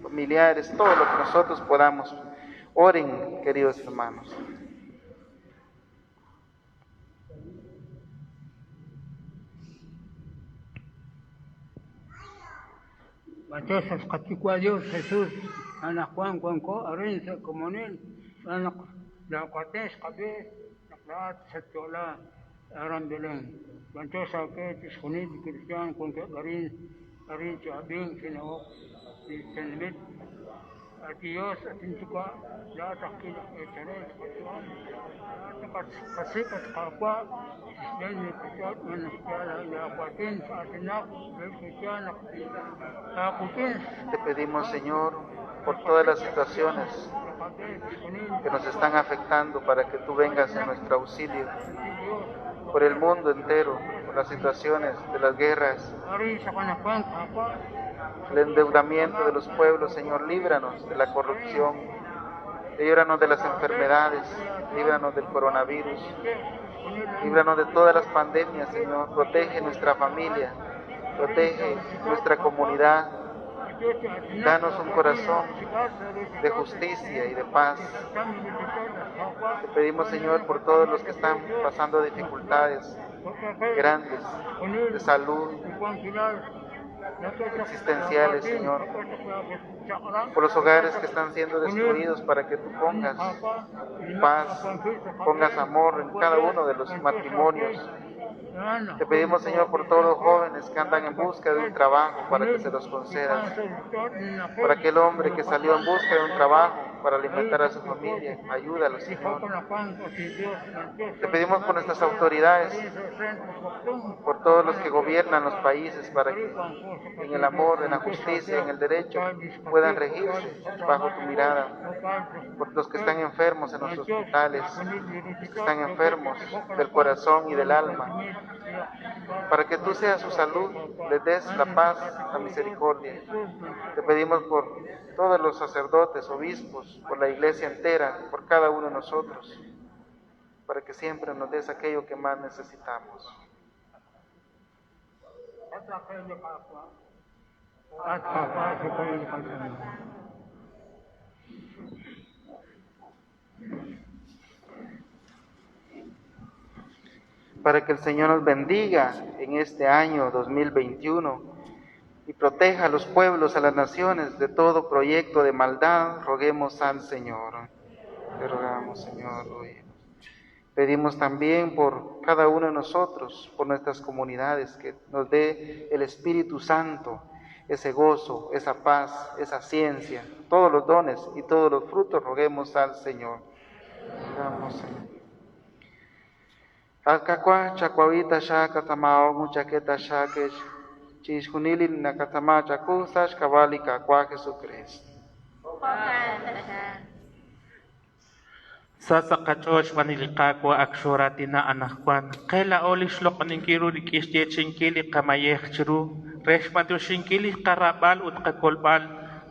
familiares, todo lo que nosotros podamos. Oren, queridos hermanos. Batesas katikwa Dios Jesús, Ana Juan Juanco, Arense, Comonel, Ana La Cuates, Cabe, La Setola, aran Belén. B'anyox aawe chixjunil li kristiaan wankeb' arin, arin chi ab'ink chi nawok li tenamit. At Dios, at inYuwa', laa'at ajwi' laj eechal re li qayu'am. Laa'at naqasik' at Qaawa' chi xb'een li qach'och' wan naxye laawaatin x'aatinaq re kristiaan naq aawik'in. Te pedimos, Señor, por todas las situaciones que nos están afectando para que tú vengas en nuestro auxilio, por el mundo entero, por las situaciones de las guerras, Arin sa kanakwan, Qaawa'. el endeudamiento de los pueblos, Señor, líbranos de la corrupción, líbranos de las enfermedades, líbranos del coronavirus, líbranos de todas las pandemias, Señor, protege nuestra familia, protege nuestra comunidad, danos un corazón de justicia y de paz. Te pedimos, Señor, por todos los que están pasando dificultades grandes de salud, existenciales, Señor, por los hogares que están siendo destruidos, para que tú pongas paz, pongas amor en cada uno de los matrimonios. Te pedimos, Señor, por todos los jóvenes que andan en busca de un trabajo, para que se los concedas. Por aquel hombre que salió en busca de un trabajo para alimentar a su familia, ayúdalo, Señor. Te pedimos por nuestras autoridades, por todos los que gobiernan los países, para que en el amor, en la justicia, en el derecho, puedan regirse bajo tu mirada. Por los que están enfermos en los hospitales, los que están enfermos del corazón y del alma, para que tú seas su salud, les des la paz, la misericordia. Te pedimos por todos los sacerdotes, obispos, por la iglesia entera, por cada uno de nosotros, para que siempre nos des aquello que más necesitamos. At Qaawa' sa li qayu'am. Para que el Señor nos bendiga en este año 2021 y proteja a los pueblos, a las naciones de todo proyecto de maldad, roguemos al Señor. Te rogamos, Señor, óyenos. Pedimos también por cada uno de nosotros, por nuestras comunidades, que nos dé el Espíritu Santo, ese gozo, esa paz, esa ciencia, todos los dones y todos los frutos, roguemos al Señor. Rogamos, Señor. Alcacua, chacuavita, shaca, tamao, chaqueta, shaque, chishkunili, nakatama, chacusa, xcabali, cacua, Jesucristo. Sa qach'ool xb'aan li Qaawa' ak xooratina anaqwan qe laa'o li xloq'oninkil ru rik'in xyeechi'inkil li qamayej chiru re xb'antioxinkil li qarab'al ut qakolb'al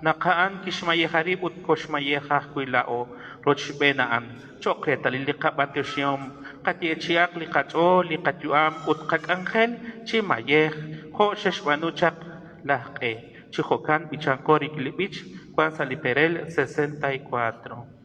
naq a'an kixmayeja rib' ut koxmayeja ajwi' laa'o rochb'een a'an cho'q reetalil li qab'antioxihom qayeechi'aq li qach'ool li qayu'am ut qak'anjel chi mayej jo' xe'xb'aanu chaq laj q'e chi jo'kan b'ichanqo rik'in li b'ich wan sa' li perel 64.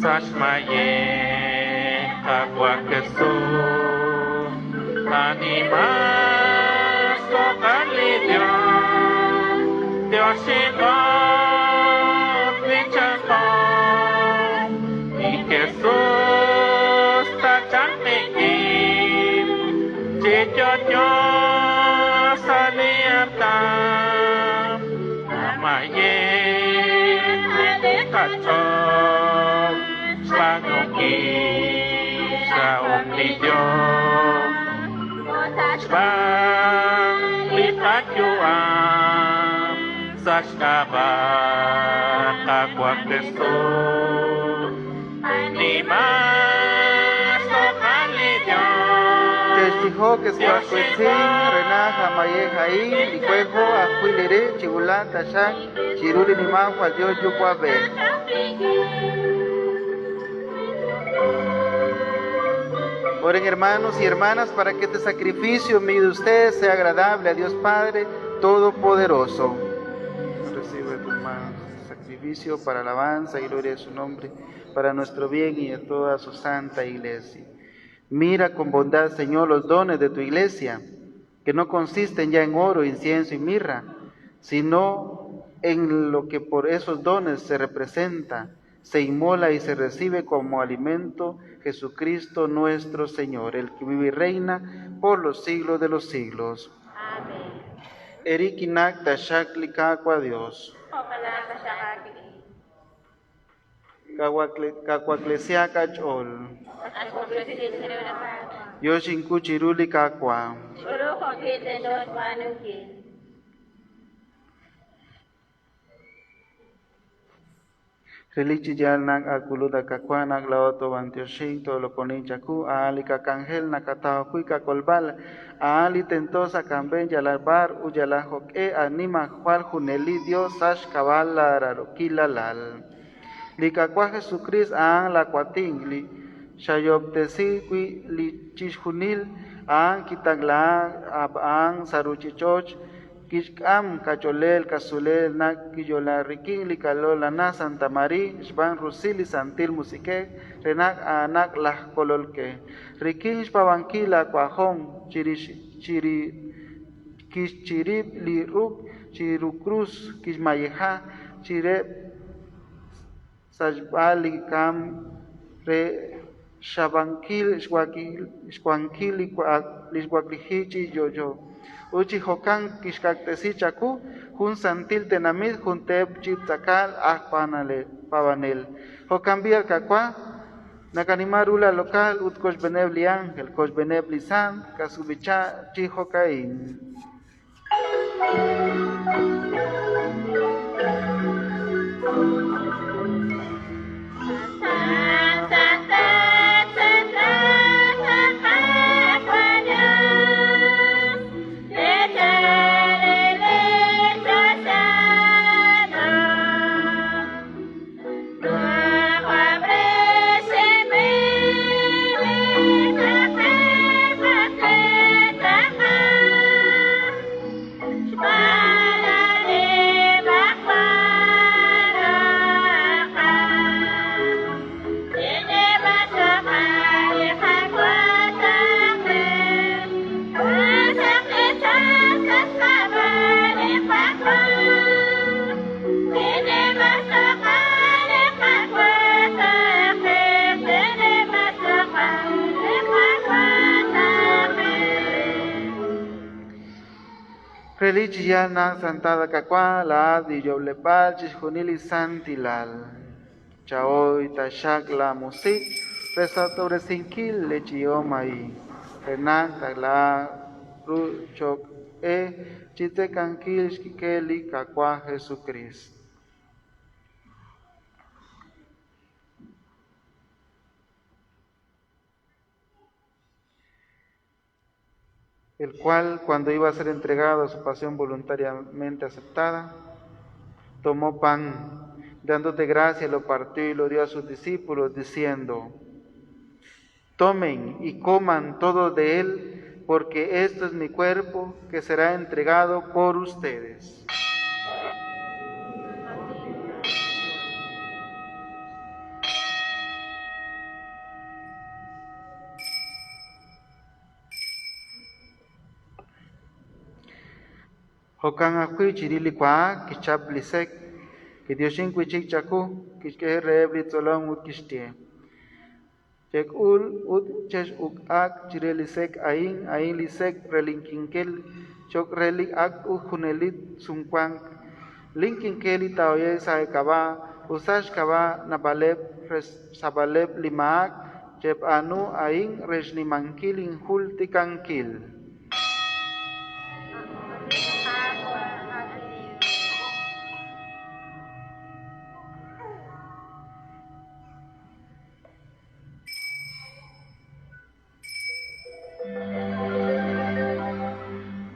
Sa' xmayej Qaawa' Jesus, qanimaq xloq'al li Dios, tioxinqo b'ichanqo, li Jesus tachalq qik'in, chi yo'yo sa' li artal, qamayej qach'ool, xb'aanunkil xrahom li Dios, xb'aan li qayu'am sa' xk'ab'a' Qaawa' Jesus. Nimaq xloq'al li Dios, Chextijok escuacuetzin, renaja mayejaín, licuejo, ajuilere, chibulán, tashak, chiruli nimán, Dios yucuabe. Oren hermanos y hermanas para que este sacrificio mío de ustedes sea agradable a Dios Padre Todopoderoso. Recibe tu mano este sacrificio para alabanza y gloria de su nombre, para nuestro bien y de toda su santa iglesia. Mira con bondad, Señor, los dones de tu iglesia, que no consisten ya en oro, incienso y mirra, sino en lo que por esos dones se representa, se inmola y se recibe como alimento Jesucristo nuestro Señor, el que vive y reina por los siglos de los siglos. Amén. Erikinak tashakli kakwa Dios. Ojalá taxaq Kakwaklesia kachol. Yoshinkuchiruli kakwa. Relichi yalnak akuluda kakwanak laoto bantioshin tolokonin chaku aali kakangel nakatao kuika kolbal aali tentosa kamben yalabar uyalajok e anima jual juneli Dios sash kabal lararokila lal. Likakwa Jesucrist aan la kuatin li xayoptesi kui li chixjunil aan kitagla aan saruchichoch kixk'am kacholel kasulel nak kiyolarrikin likalola na Santa María xb'an rusili santil musike renak anak lajkololke rikin xpawankil akuajón chirix chiri kixchirib li ruk chirukrus kixmayeja chire sachb'al kam re xabankil xwankil lixwaklijichi yoyo uchi jokan kixkaktesi chaku jun santil tenamit jun tep chiptzakal aj pavanel jokan bial kakwa nakanimarula local ut koxbeneb li ángel koxbeneb li san kasubicha chi jokain. Religiana Santada Kakwa, la Adi Yoblepal, Chishunili Santilal. Chaoy Tashak la Musik, Resatore Sinkil, Lechiomai, Renan Tagla, Ruchok E, Chitekankil, Shkikeli, Kakwa Jesucristo. El cual, cuando iba a ser entregado a su pasión voluntariamente aceptada, tomó pan, dándote gracia, lo partió y lo dio a sus discípulos, diciendo: Tomen y coman todo de él, porque esto es mi cuerpo que será entregado por ustedes. Jo'kan ajwi' chirix li wa'ak kixchap li sek', kiyoxink wi' chik chaku, kixk'e reheb' li tzolom ut kixye: Chek'ul ut chex'uk'aq chire li sek' a'in, a'in li sek' re linkinkel cho'q re li ak' ut junelik sumwank. Linkinkel li taahoye'q sa' eek'ab'a' ut sa' xk'ab'a' naab'aleb' re xsachb'aleb' li maak, cheb'aanu a'in re xnimankil injultikankil.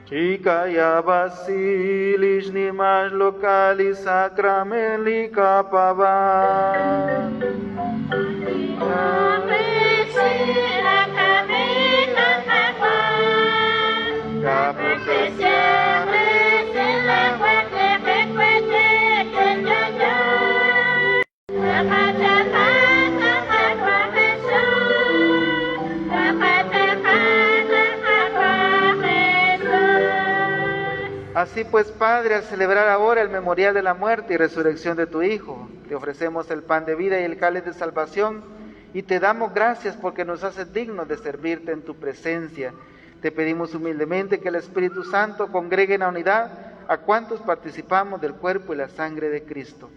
Chikaya Basilis ni mas locali sacrameli kapaban. Así pues, Padre, al celebrar ahora el memorial de la muerte y resurrección de tu Hijo, te ofrecemos el pan de vida y el cáliz de salvación y te damos gracias porque nos haces dignos de servirte en tu presencia. Te pedimos humildemente que el Espíritu Santo congregue en la unidad a cuantos participamos del cuerpo y la sangre de Cristo.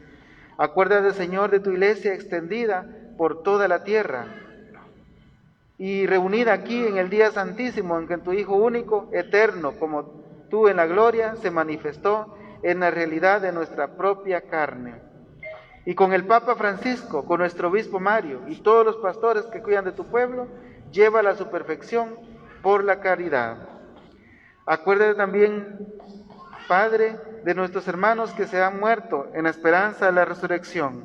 Acuérdate, Señor, de tu iglesia extendida por toda la tierra y reunida aquí en el día santísimo en que tu Hijo único, eterno, como tú en la gloria, se manifestó en la realidad de nuestra propia carne. Y con el Papa Francisco, con nuestro obispo Mario y todos los pastores que cuidan de tu pueblo, llévala a su perfección por la caridad. Acuérdate también, Padre, de nuestros hermanos que se han muerto en la esperanza de la resurrección,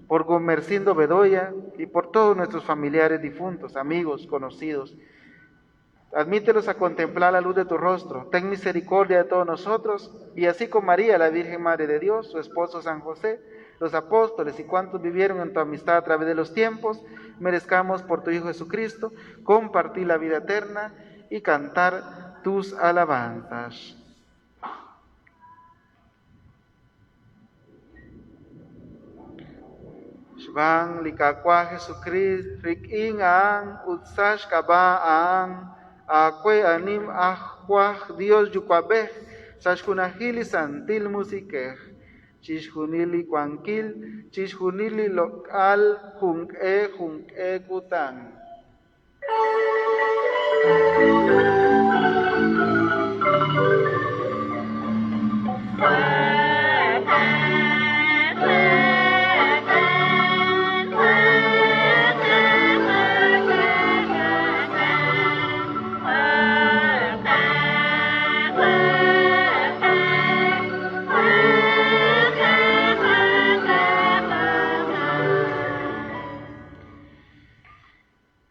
por Gumercindo Bedoya y por todos nuestros familiares difuntos, amigos, conocidos. Admítelos a contemplar la luz de tu rostro. Ten misericordia de todos nosotros y así con María, la Virgen Madre de Dios, su esposo San José, los apóstoles y cuantos vivieron en tu amistad a través de los tiempos, merezcamos por tu Hijo Jesucristo compartir la vida eterna y cantar tus alabanzas. Xb'aan li Qaawa' Jesucrist rik'in a'an ut sa' xk'ab'a' a'an aawe anim ajwaj Dios Yuwa'b'ej sa' xjunajil li Santil Musiq'ej, chixjunil li wankil, chixjunil li loq'al junq'e junq'e kutan.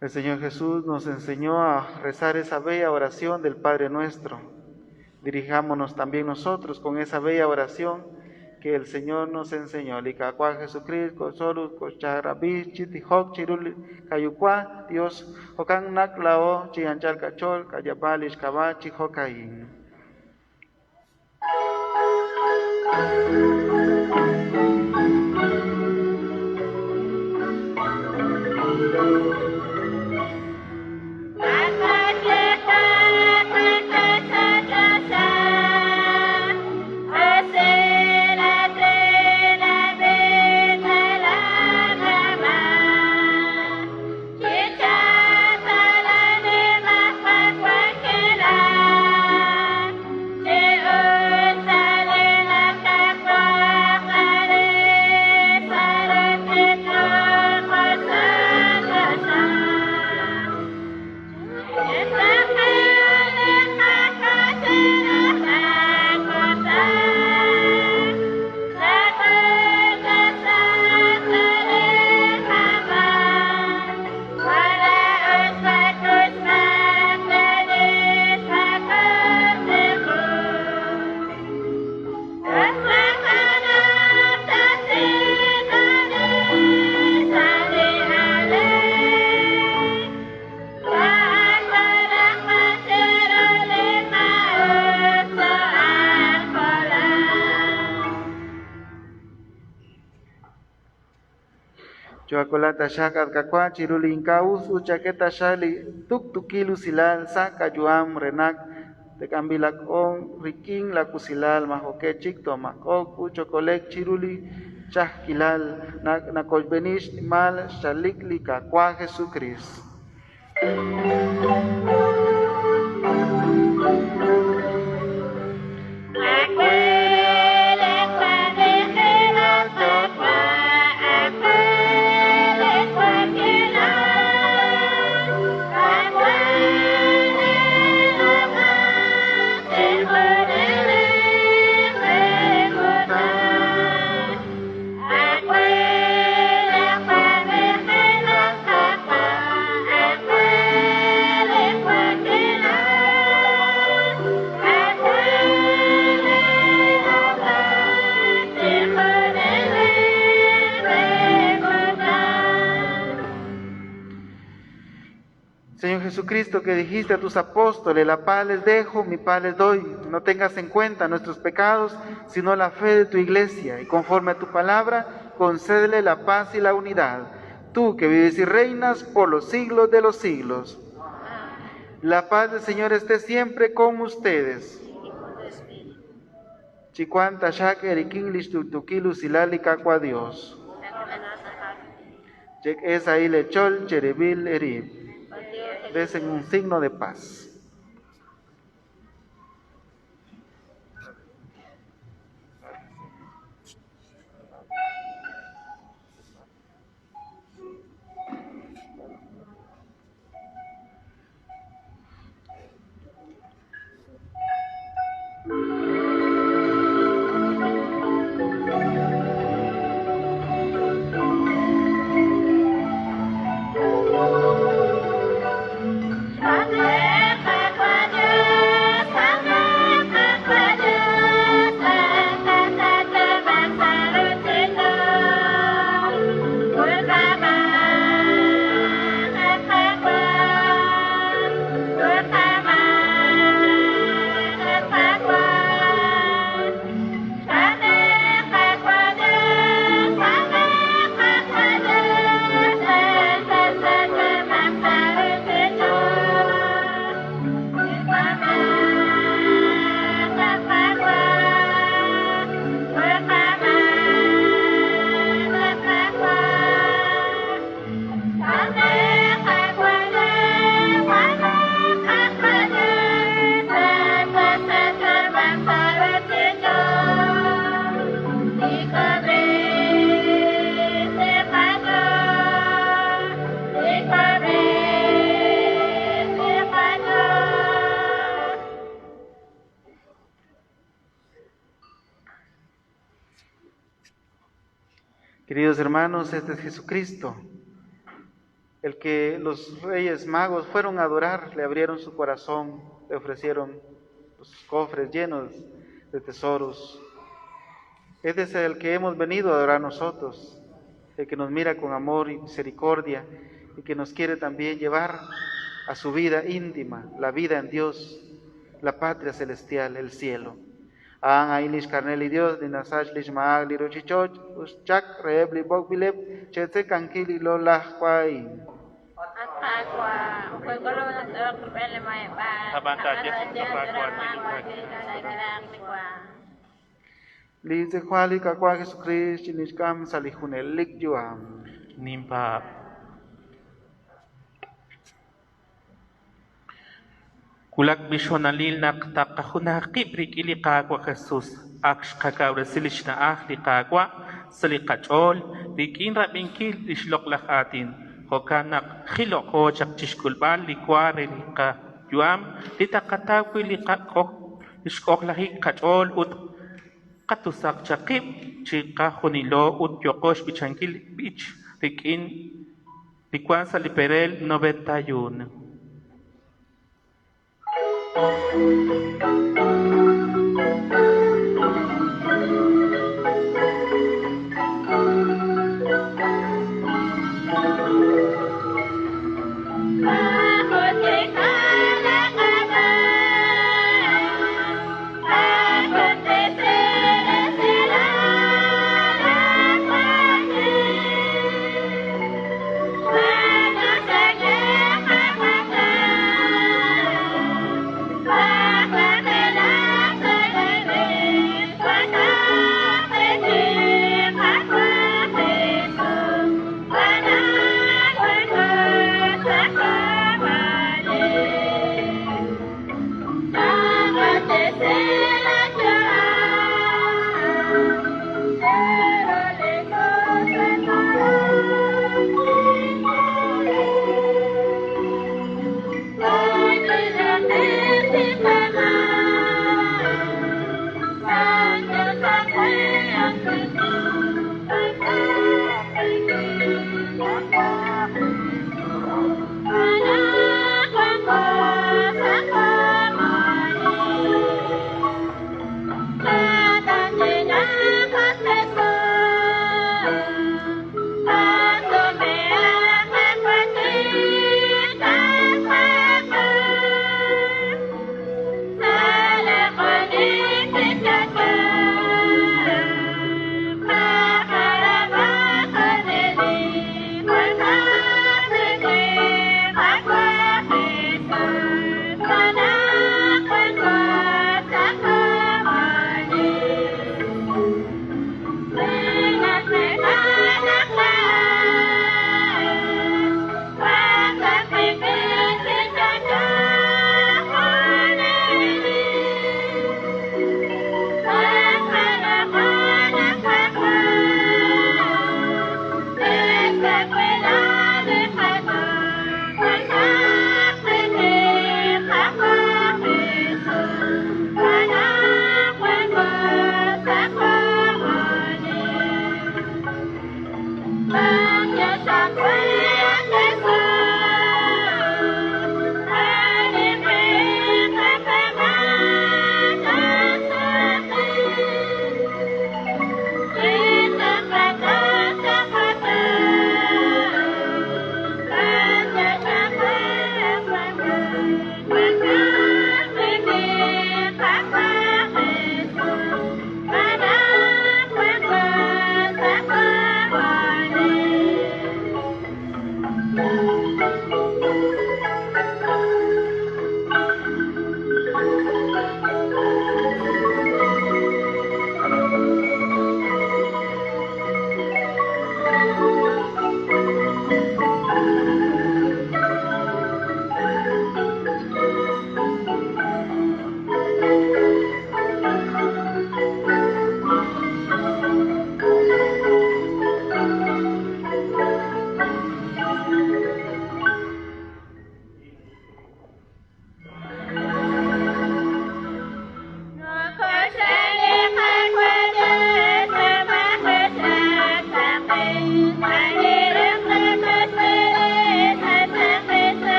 El Señor Jesús nos enseñó a rezar esa bella oración del Padre Nuestro. Dirijámonos también nosotros con esa bella oración que el Señor nos enseñó. Licacua Jesucristo, solu, cocharabí, chitijok, chirul, cayucua, Dios, jocan naklao, chianchal cachol, cayabal, ishkabá, chijocaín. Choakola taxaq at Qaawa' chiru li ink'a' us ut chak'e taxaq li tuktukil usilal sa' qayu'am re naq tenq'anb'ilaqo rik'in la usilal majo'q'e chik toomaakob'q ut chookole'q chiru li ch'a'ajkilal naq naqoyb'eni xnimal xchalik li Qaawa' Jesukriist. Señor Jesucristo, que dijiste a tus apóstoles, la paz les dejo, mi paz les doy. No tengas en cuenta nuestros pecados, sino la fe de tu iglesia. Y conforme a tu palabra, concédele la paz y la unidad. Tú que vives y reinas por los siglos de los siglos. La paz del Señor esté siempre con ustedes. Chicuanta shak erikin lishtuktukilu silali kakua Dios. Chek es ahí lechol cherebil erib. Desen un signo de paz. Queridos hermanos, este es Jesucristo, el que los reyes magos fueron a adorar, le abrieron su corazón, le ofrecieron los cofres llenos de tesoros. Este es el que hemos venido a adorar nosotros, el que nos mira con amor y misericordia y que nos quiere también llevar a su vida íntima, la vida en Dios, la patria celestial, el cielo. Aan ain lix karner li Dios, li nasach lix maak li ruchich'och', uxchak reheb li b'okb'ileb' che'tzekankil li loq'laj wa'in. Li tz'ejwal li Qaawa' Jesucristo chinixk'am sa' li junelik yu'am. Ninpaab'. Wulak b'ixonalil naq taqajunaj qib' rik'in li Qaawa' Jesus, ak xqakawresi li xna'aj li Qaawa' sa' li qach'ool rik'in rab'inkil li xloq'laj aatin. Jo'kan naq jiloqo chaq chixk'ulb'al li wa re li qayu'am li taqataw wi' li xk'ojlajik qach'ool ut qatusaq chaq qib' chiqajunilo ut yooqo xb'ichankil b'ich rik'in li wank sa' li perel 91.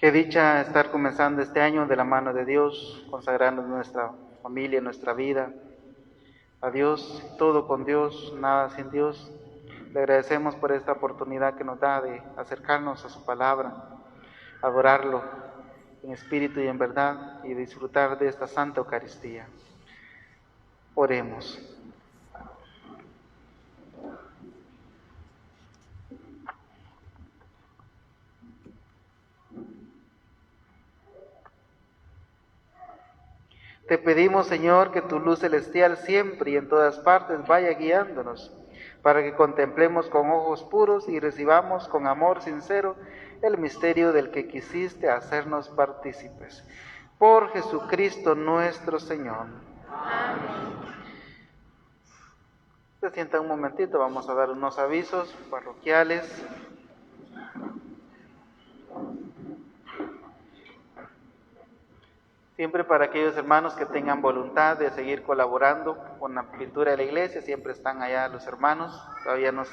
Qué dicha estar comenzando este año de la mano de Dios, consagrando nuestra familia, nuestra vida a Dios, todo con Dios, nada sin Dios. Le agradecemos por esta oportunidad que nos da de acercarnos a su palabra, adorarlo en espíritu y en verdad y disfrutar de esta Santa Eucaristía. Oremos. Te pedimos, Señor, que tu luz celestial siempre y en todas partes vaya guiándonos, para que contemplemos con ojos puros y recibamos con amor sincero el misterio del que quisiste hacernos partícipes. Por Jesucristo nuestro Señor. Amén. Se sienta un momentito, vamos a dar unos avisos parroquiales. Siempre para aquellos hermanos que tengan voluntad de seguir colaborando con la pintura de la iglesia, siempre están allá los hermanos. Todavía nos,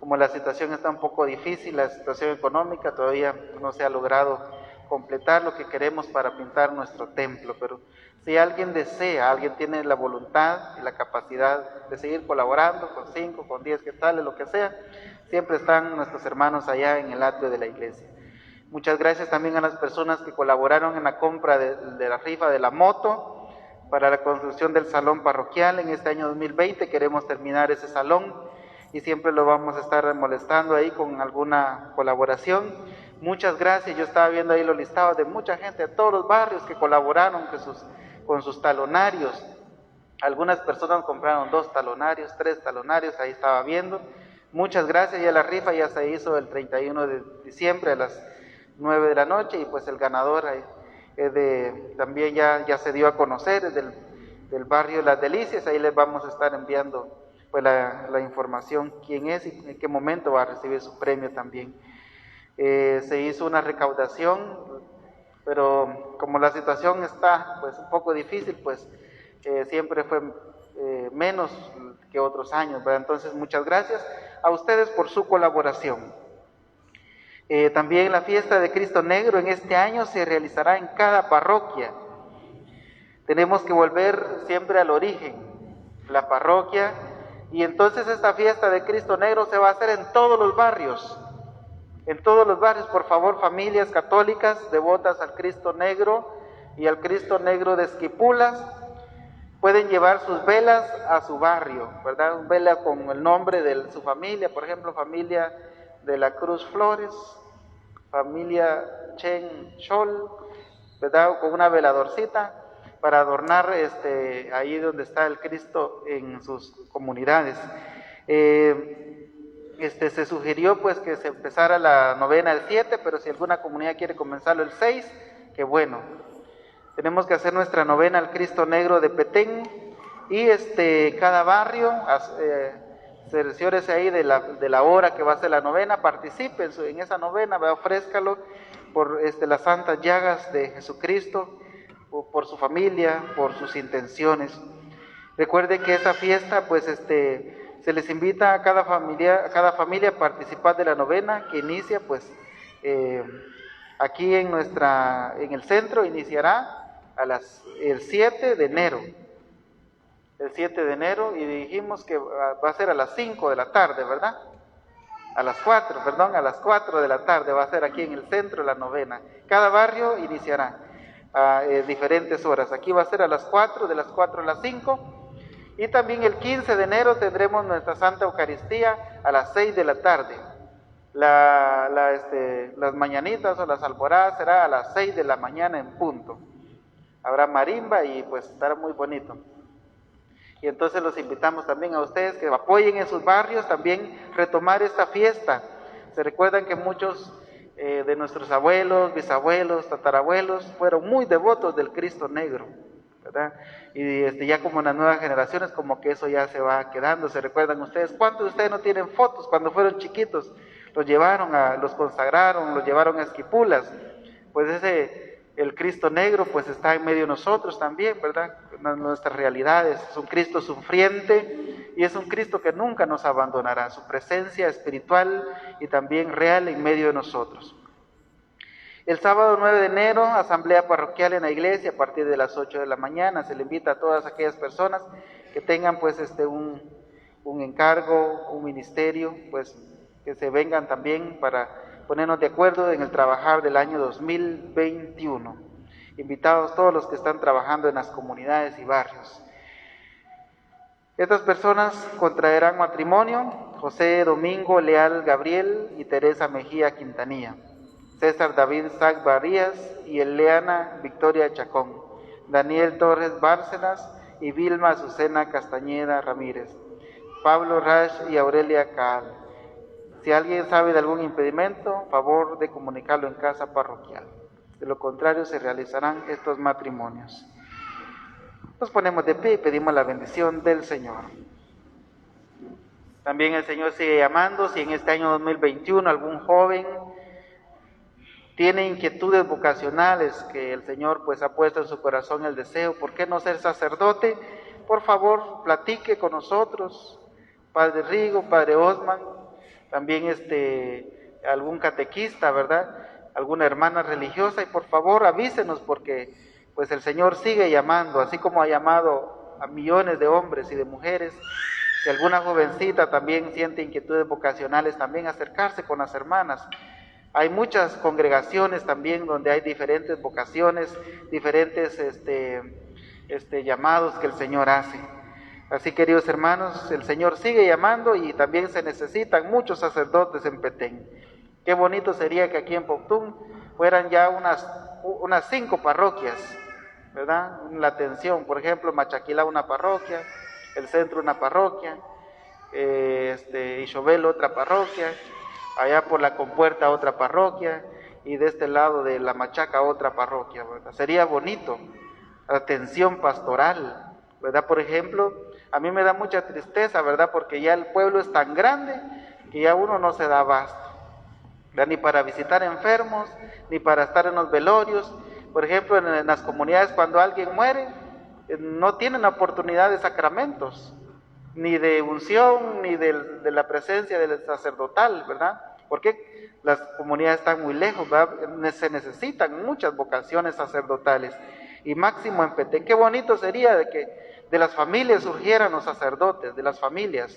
como la situación está un poco difícil, la situación económica, todavía no se ha logrado completar lo que queremos para pintar nuestro templo. Pero si alguien desea, alguien tiene la voluntad y la capacidad de seguir colaborando con 5, con 10 quetzales, lo que sea, siempre están nuestros hermanos allá en el atrio de la iglesia. Muchas gracias también a las personas que colaboraron en la compra de la rifa de la moto para la construcción del salón parroquial. En este año 2020 queremos terminar ese salón y siempre lo vamos a estar molestando ahí con alguna colaboración. Muchas gracias. Yo estaba viendo ahí los listados de mucha gente de todos los barrios que colaboraron con sus talonarios. Algunas personas compraron 2 talonarios, 3 talonarios, ahí estaba viendo. Muchas gracias. Ya la rifa ya se hizo el 31 de diciembre a las 9 de la noche y pues el ganador también ya se dio a conocer, es del barrio Las Delicias. Ahí les vamos a estar enviando pues la información, quién es y en qué momento va a recibir su premio también. Se hizo una recaudación, pero como la situación está pues un poco difícil, pues siempre fue menos que otros años, ¿verdad? Entonces muchas gracias a ustedes por su colaboración. También la fiesta de Cristo Negro en este año se realizará en cada parroquia. Tenemos que volver siempre al origen, la parroquia, y entonces esta fiesta de Cristo Negro se va a hacer en todos los barrios. En todos los barrios, por favor, familias católicas devotas al Cristo Negro y al Cristo Negro de Esquipulas, pueden llevar sus velas a su barrio, ¿verdad? Vela con el nombre de su familia, por ejemplo, familia de la Cruz Flores, familia Chen Chol, ¿verdad? Con una veladorcita para adornar ahí donde está el Cristo en sus comunidades. Se sugirió pues que se empezara la novena el 7, pero si alguna comunidad quiere comenzarlo el 6, qué bueno. Tenemos que hacer nuestra novena al Cristo Negro de Petén y este, cada barrio, cerciórese ahí de la hora que va a ser la novena, participe en esa novena, ¿verdad? Ofrézcalo por las santas llagas de Jesucristo, o por su familia, por sus intenciones. Recuerde que esta fiesta, se les invita a cada familia a participar de la novena que inicia, aquí en el centro, iniciará el 7 de enero. El 7 de enero, y dijimos que va a ser a las 5 de la tarde, ¿verdad? A las 4, perdón, a las 4 de la tarde va a ser aquí en el centro la novena. Cada barrio iniciará a diferentes horas. Aquí va a ser a las 4, de las 4 a las 5. Y también el 15 de enero tendremos nuestra Santa Eucaristía a las 6 de la tarde. Las mañanitas o las alboradas será a las 6 de la mañana en punto. Habrá marimba y estará muy bonito. Y entonces los invitamos también a ustedes que apoyen en sus barrios también retomar esta fiesta. Se recuerdan que muchos de nuestros abuelos, bisabuelos, tatarabuelos fueron muy devotos del Cristo Negro, ¿verdad? Y ya como en las nuevas generaciones, como que eso ya se va quedando. ¿Se recuerdan ustedes? ¿Cuántos de ustedes no tienen fotos cuando fueron chiquitos? Los llevaron, a, los consagraron, los llevaron a Esquipulas. Pues ese, el Cristo Negro, está en medio de nosotros también, ¿verdad? En nuestras realidades. Es un Cristo sufriente y es un Cristo que nunca nos abandonará. Su presencia espiritual y también real en medio de nosotros. El sábado 9 de enero, asamblea parroquial en la iglesia a partir de las 8 de la mañana. Se le invita a todas aquellas personas que tengan un encargo, un ministerio, que se vengan también para ponernos de acuerdo en el trabajar del año 2021. Invitados todos los que están trabajando en las comunidades y barrios. Estas personas contraerán matrimonio: José Domingo Leal Gabriel y Teresa Mejía Quintanilla, César David Sac Barrías y Eliana Victoria Chacón, Daniel Torres Bárcenas y Vilma Azucena Castañeda Ramírez, Pablo Rash y Aurelia Caal. Si alguien sabe de algún impedimento, favor de comunicarlo en casa parroquial. De lo contrario, se realizarán estos matrimonios. Nos ponemos de pie y pedimos la bendición del Señor. También el Señor sigue llamando. Si en este año 2021 algún joven tiene inquietudes vocacionales que el Señor ha puesto en su corazón el deseo, ¿por qué no ser sacerdote? Por favor, platique con nosotros, Padre Rigo, Padre Osman, también algún catequista, ¿verdad? Alguna hermana religiosa, y por favor avísenos, porque el Señor sigue llamando, así como ha llamado a millones de hombres y de mujeres. Si alguna jovencita también siente inquietudes vocacionales, también acercarse con las hermanas. Hay muchas congregaciones también donde hay diferentes vocaciones, diferentes llamados que el Señor hace. Así, queridos hermanos, el Señor sigue llamando y también se necesitan muchos sacerdotes en Petén. Qué bonito sería que aquí en Poptún fueran ya unas 5 parroquias, ¿verdad? La atención, por ejemplo, Machaquilá una parroquia, el centro una parroquia, Ixobel otra parroquia, allá por la Compuerta otra parroquia, y de este lado de la Machaca otra parroquia, ¿verdad? Sería bonito, atención pastoral, ¿verdad? Por ejemplo, a mí me da mucha tristeza, ¿verdad? Porque ya el pueblo es tan grande que ya uno no se da abasto, ¿verdad? Ni para visitar enfermos, ni para estar en los velorios. Por ejemplo, en las comunidades cuando alguien muere, no tienen oportunidad de sacramentos, ni de unción, ni de la presencia del sacerdotal, ¿verdad? Porque las comunidades están muy lejos, ¿verdad? Se necesitan muchas vocaciones sacerdotales. Y máximo en Petén, qué bonito sería de que de las familias surgieran los sacerdotes, de las familias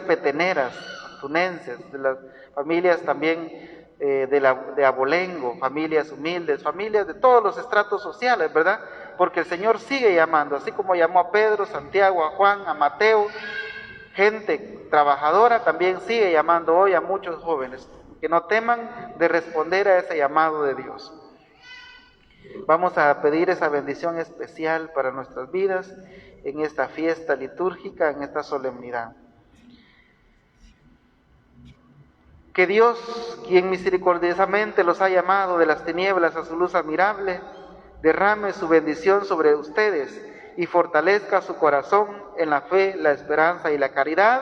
peteneras, tunenses, de las familias también de abolengo, familias humildes, familias de todos los estratos sociales, ¿verdad? Porque el Señor sigue llamando, así como llamó a Pedro, Santiago, a Juan, a Mateo, gente trabajadora, también sigue llamando hoy a muchos jóvenes que no teman de responder a ese llamado de Dios. Vamos a pedir esa bendición especial para nuestras vidas en esta fiesta litúrgica, en esta solemnidad. Que Dios, quien misericordiosamente los ha llamado de las tinieblas a su luz admirable, derrame su bendición sobre ustedes y fortalezca su corazón en la fe, la esperanza y la caridad.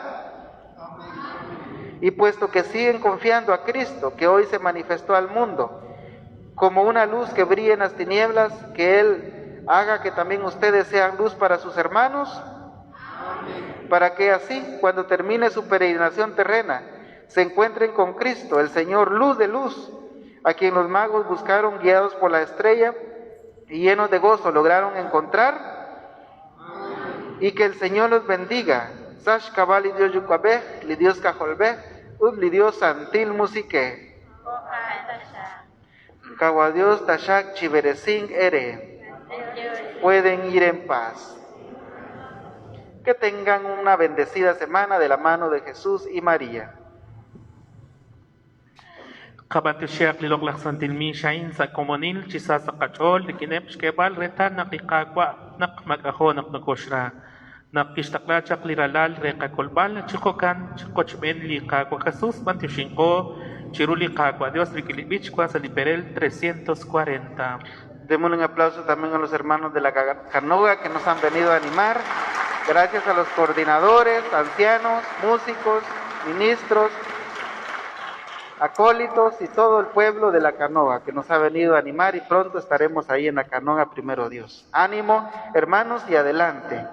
Y puesto que siguen confiando a Cristo, que hoy se manifestó al mundo, como una luz que brilla en las tinieblas, que Él haga que también ustedes sean luz para sus hermanos, para que así, cuando termine su peregrinación terrena, se encuentren con Cristo, el Señor, luz de luz, a quien los magos buscaron guiados por la estrella y llenos de gozo lograron encontrar. Y que el Señor los bendiga. Sash Kabal li Dios Yucuabej, li Dios Cajolbej, Ud li Dios Santil Musique. Kawa Dios Tashak Chiberesing Ere. Pueden ir en paz. Que tengan una bendecida semana de la mano de Jesús y María. Qab'antioxihaq li loq'laj santil miix a'in sa' komonil chi sa sa' qach'ool rik'ineb' xk'eeb'al reetal naq li Qaawa' naq maak'a'jo' naq nokoxra. Naq kixtaqla chaq li Ralal re qakolb'al, chi jo'kan chiqochb'een li Qaawa' Jesus b'antioxinqo chiru li Qaawa' Dios rik'in li b'ich wan sa' li perel 340. Démosle un aplauso también a los hermanos de la Canoga que nos han venido a animar. Gracias a los coordinadores, ancianos, músicos, ministros, acólitos y todo el pueblo de la Canoga que nos ha venido a animar y pronto estaremos ahí en la Canoga, primero Dios. Ánimo, hermanos, y adelante.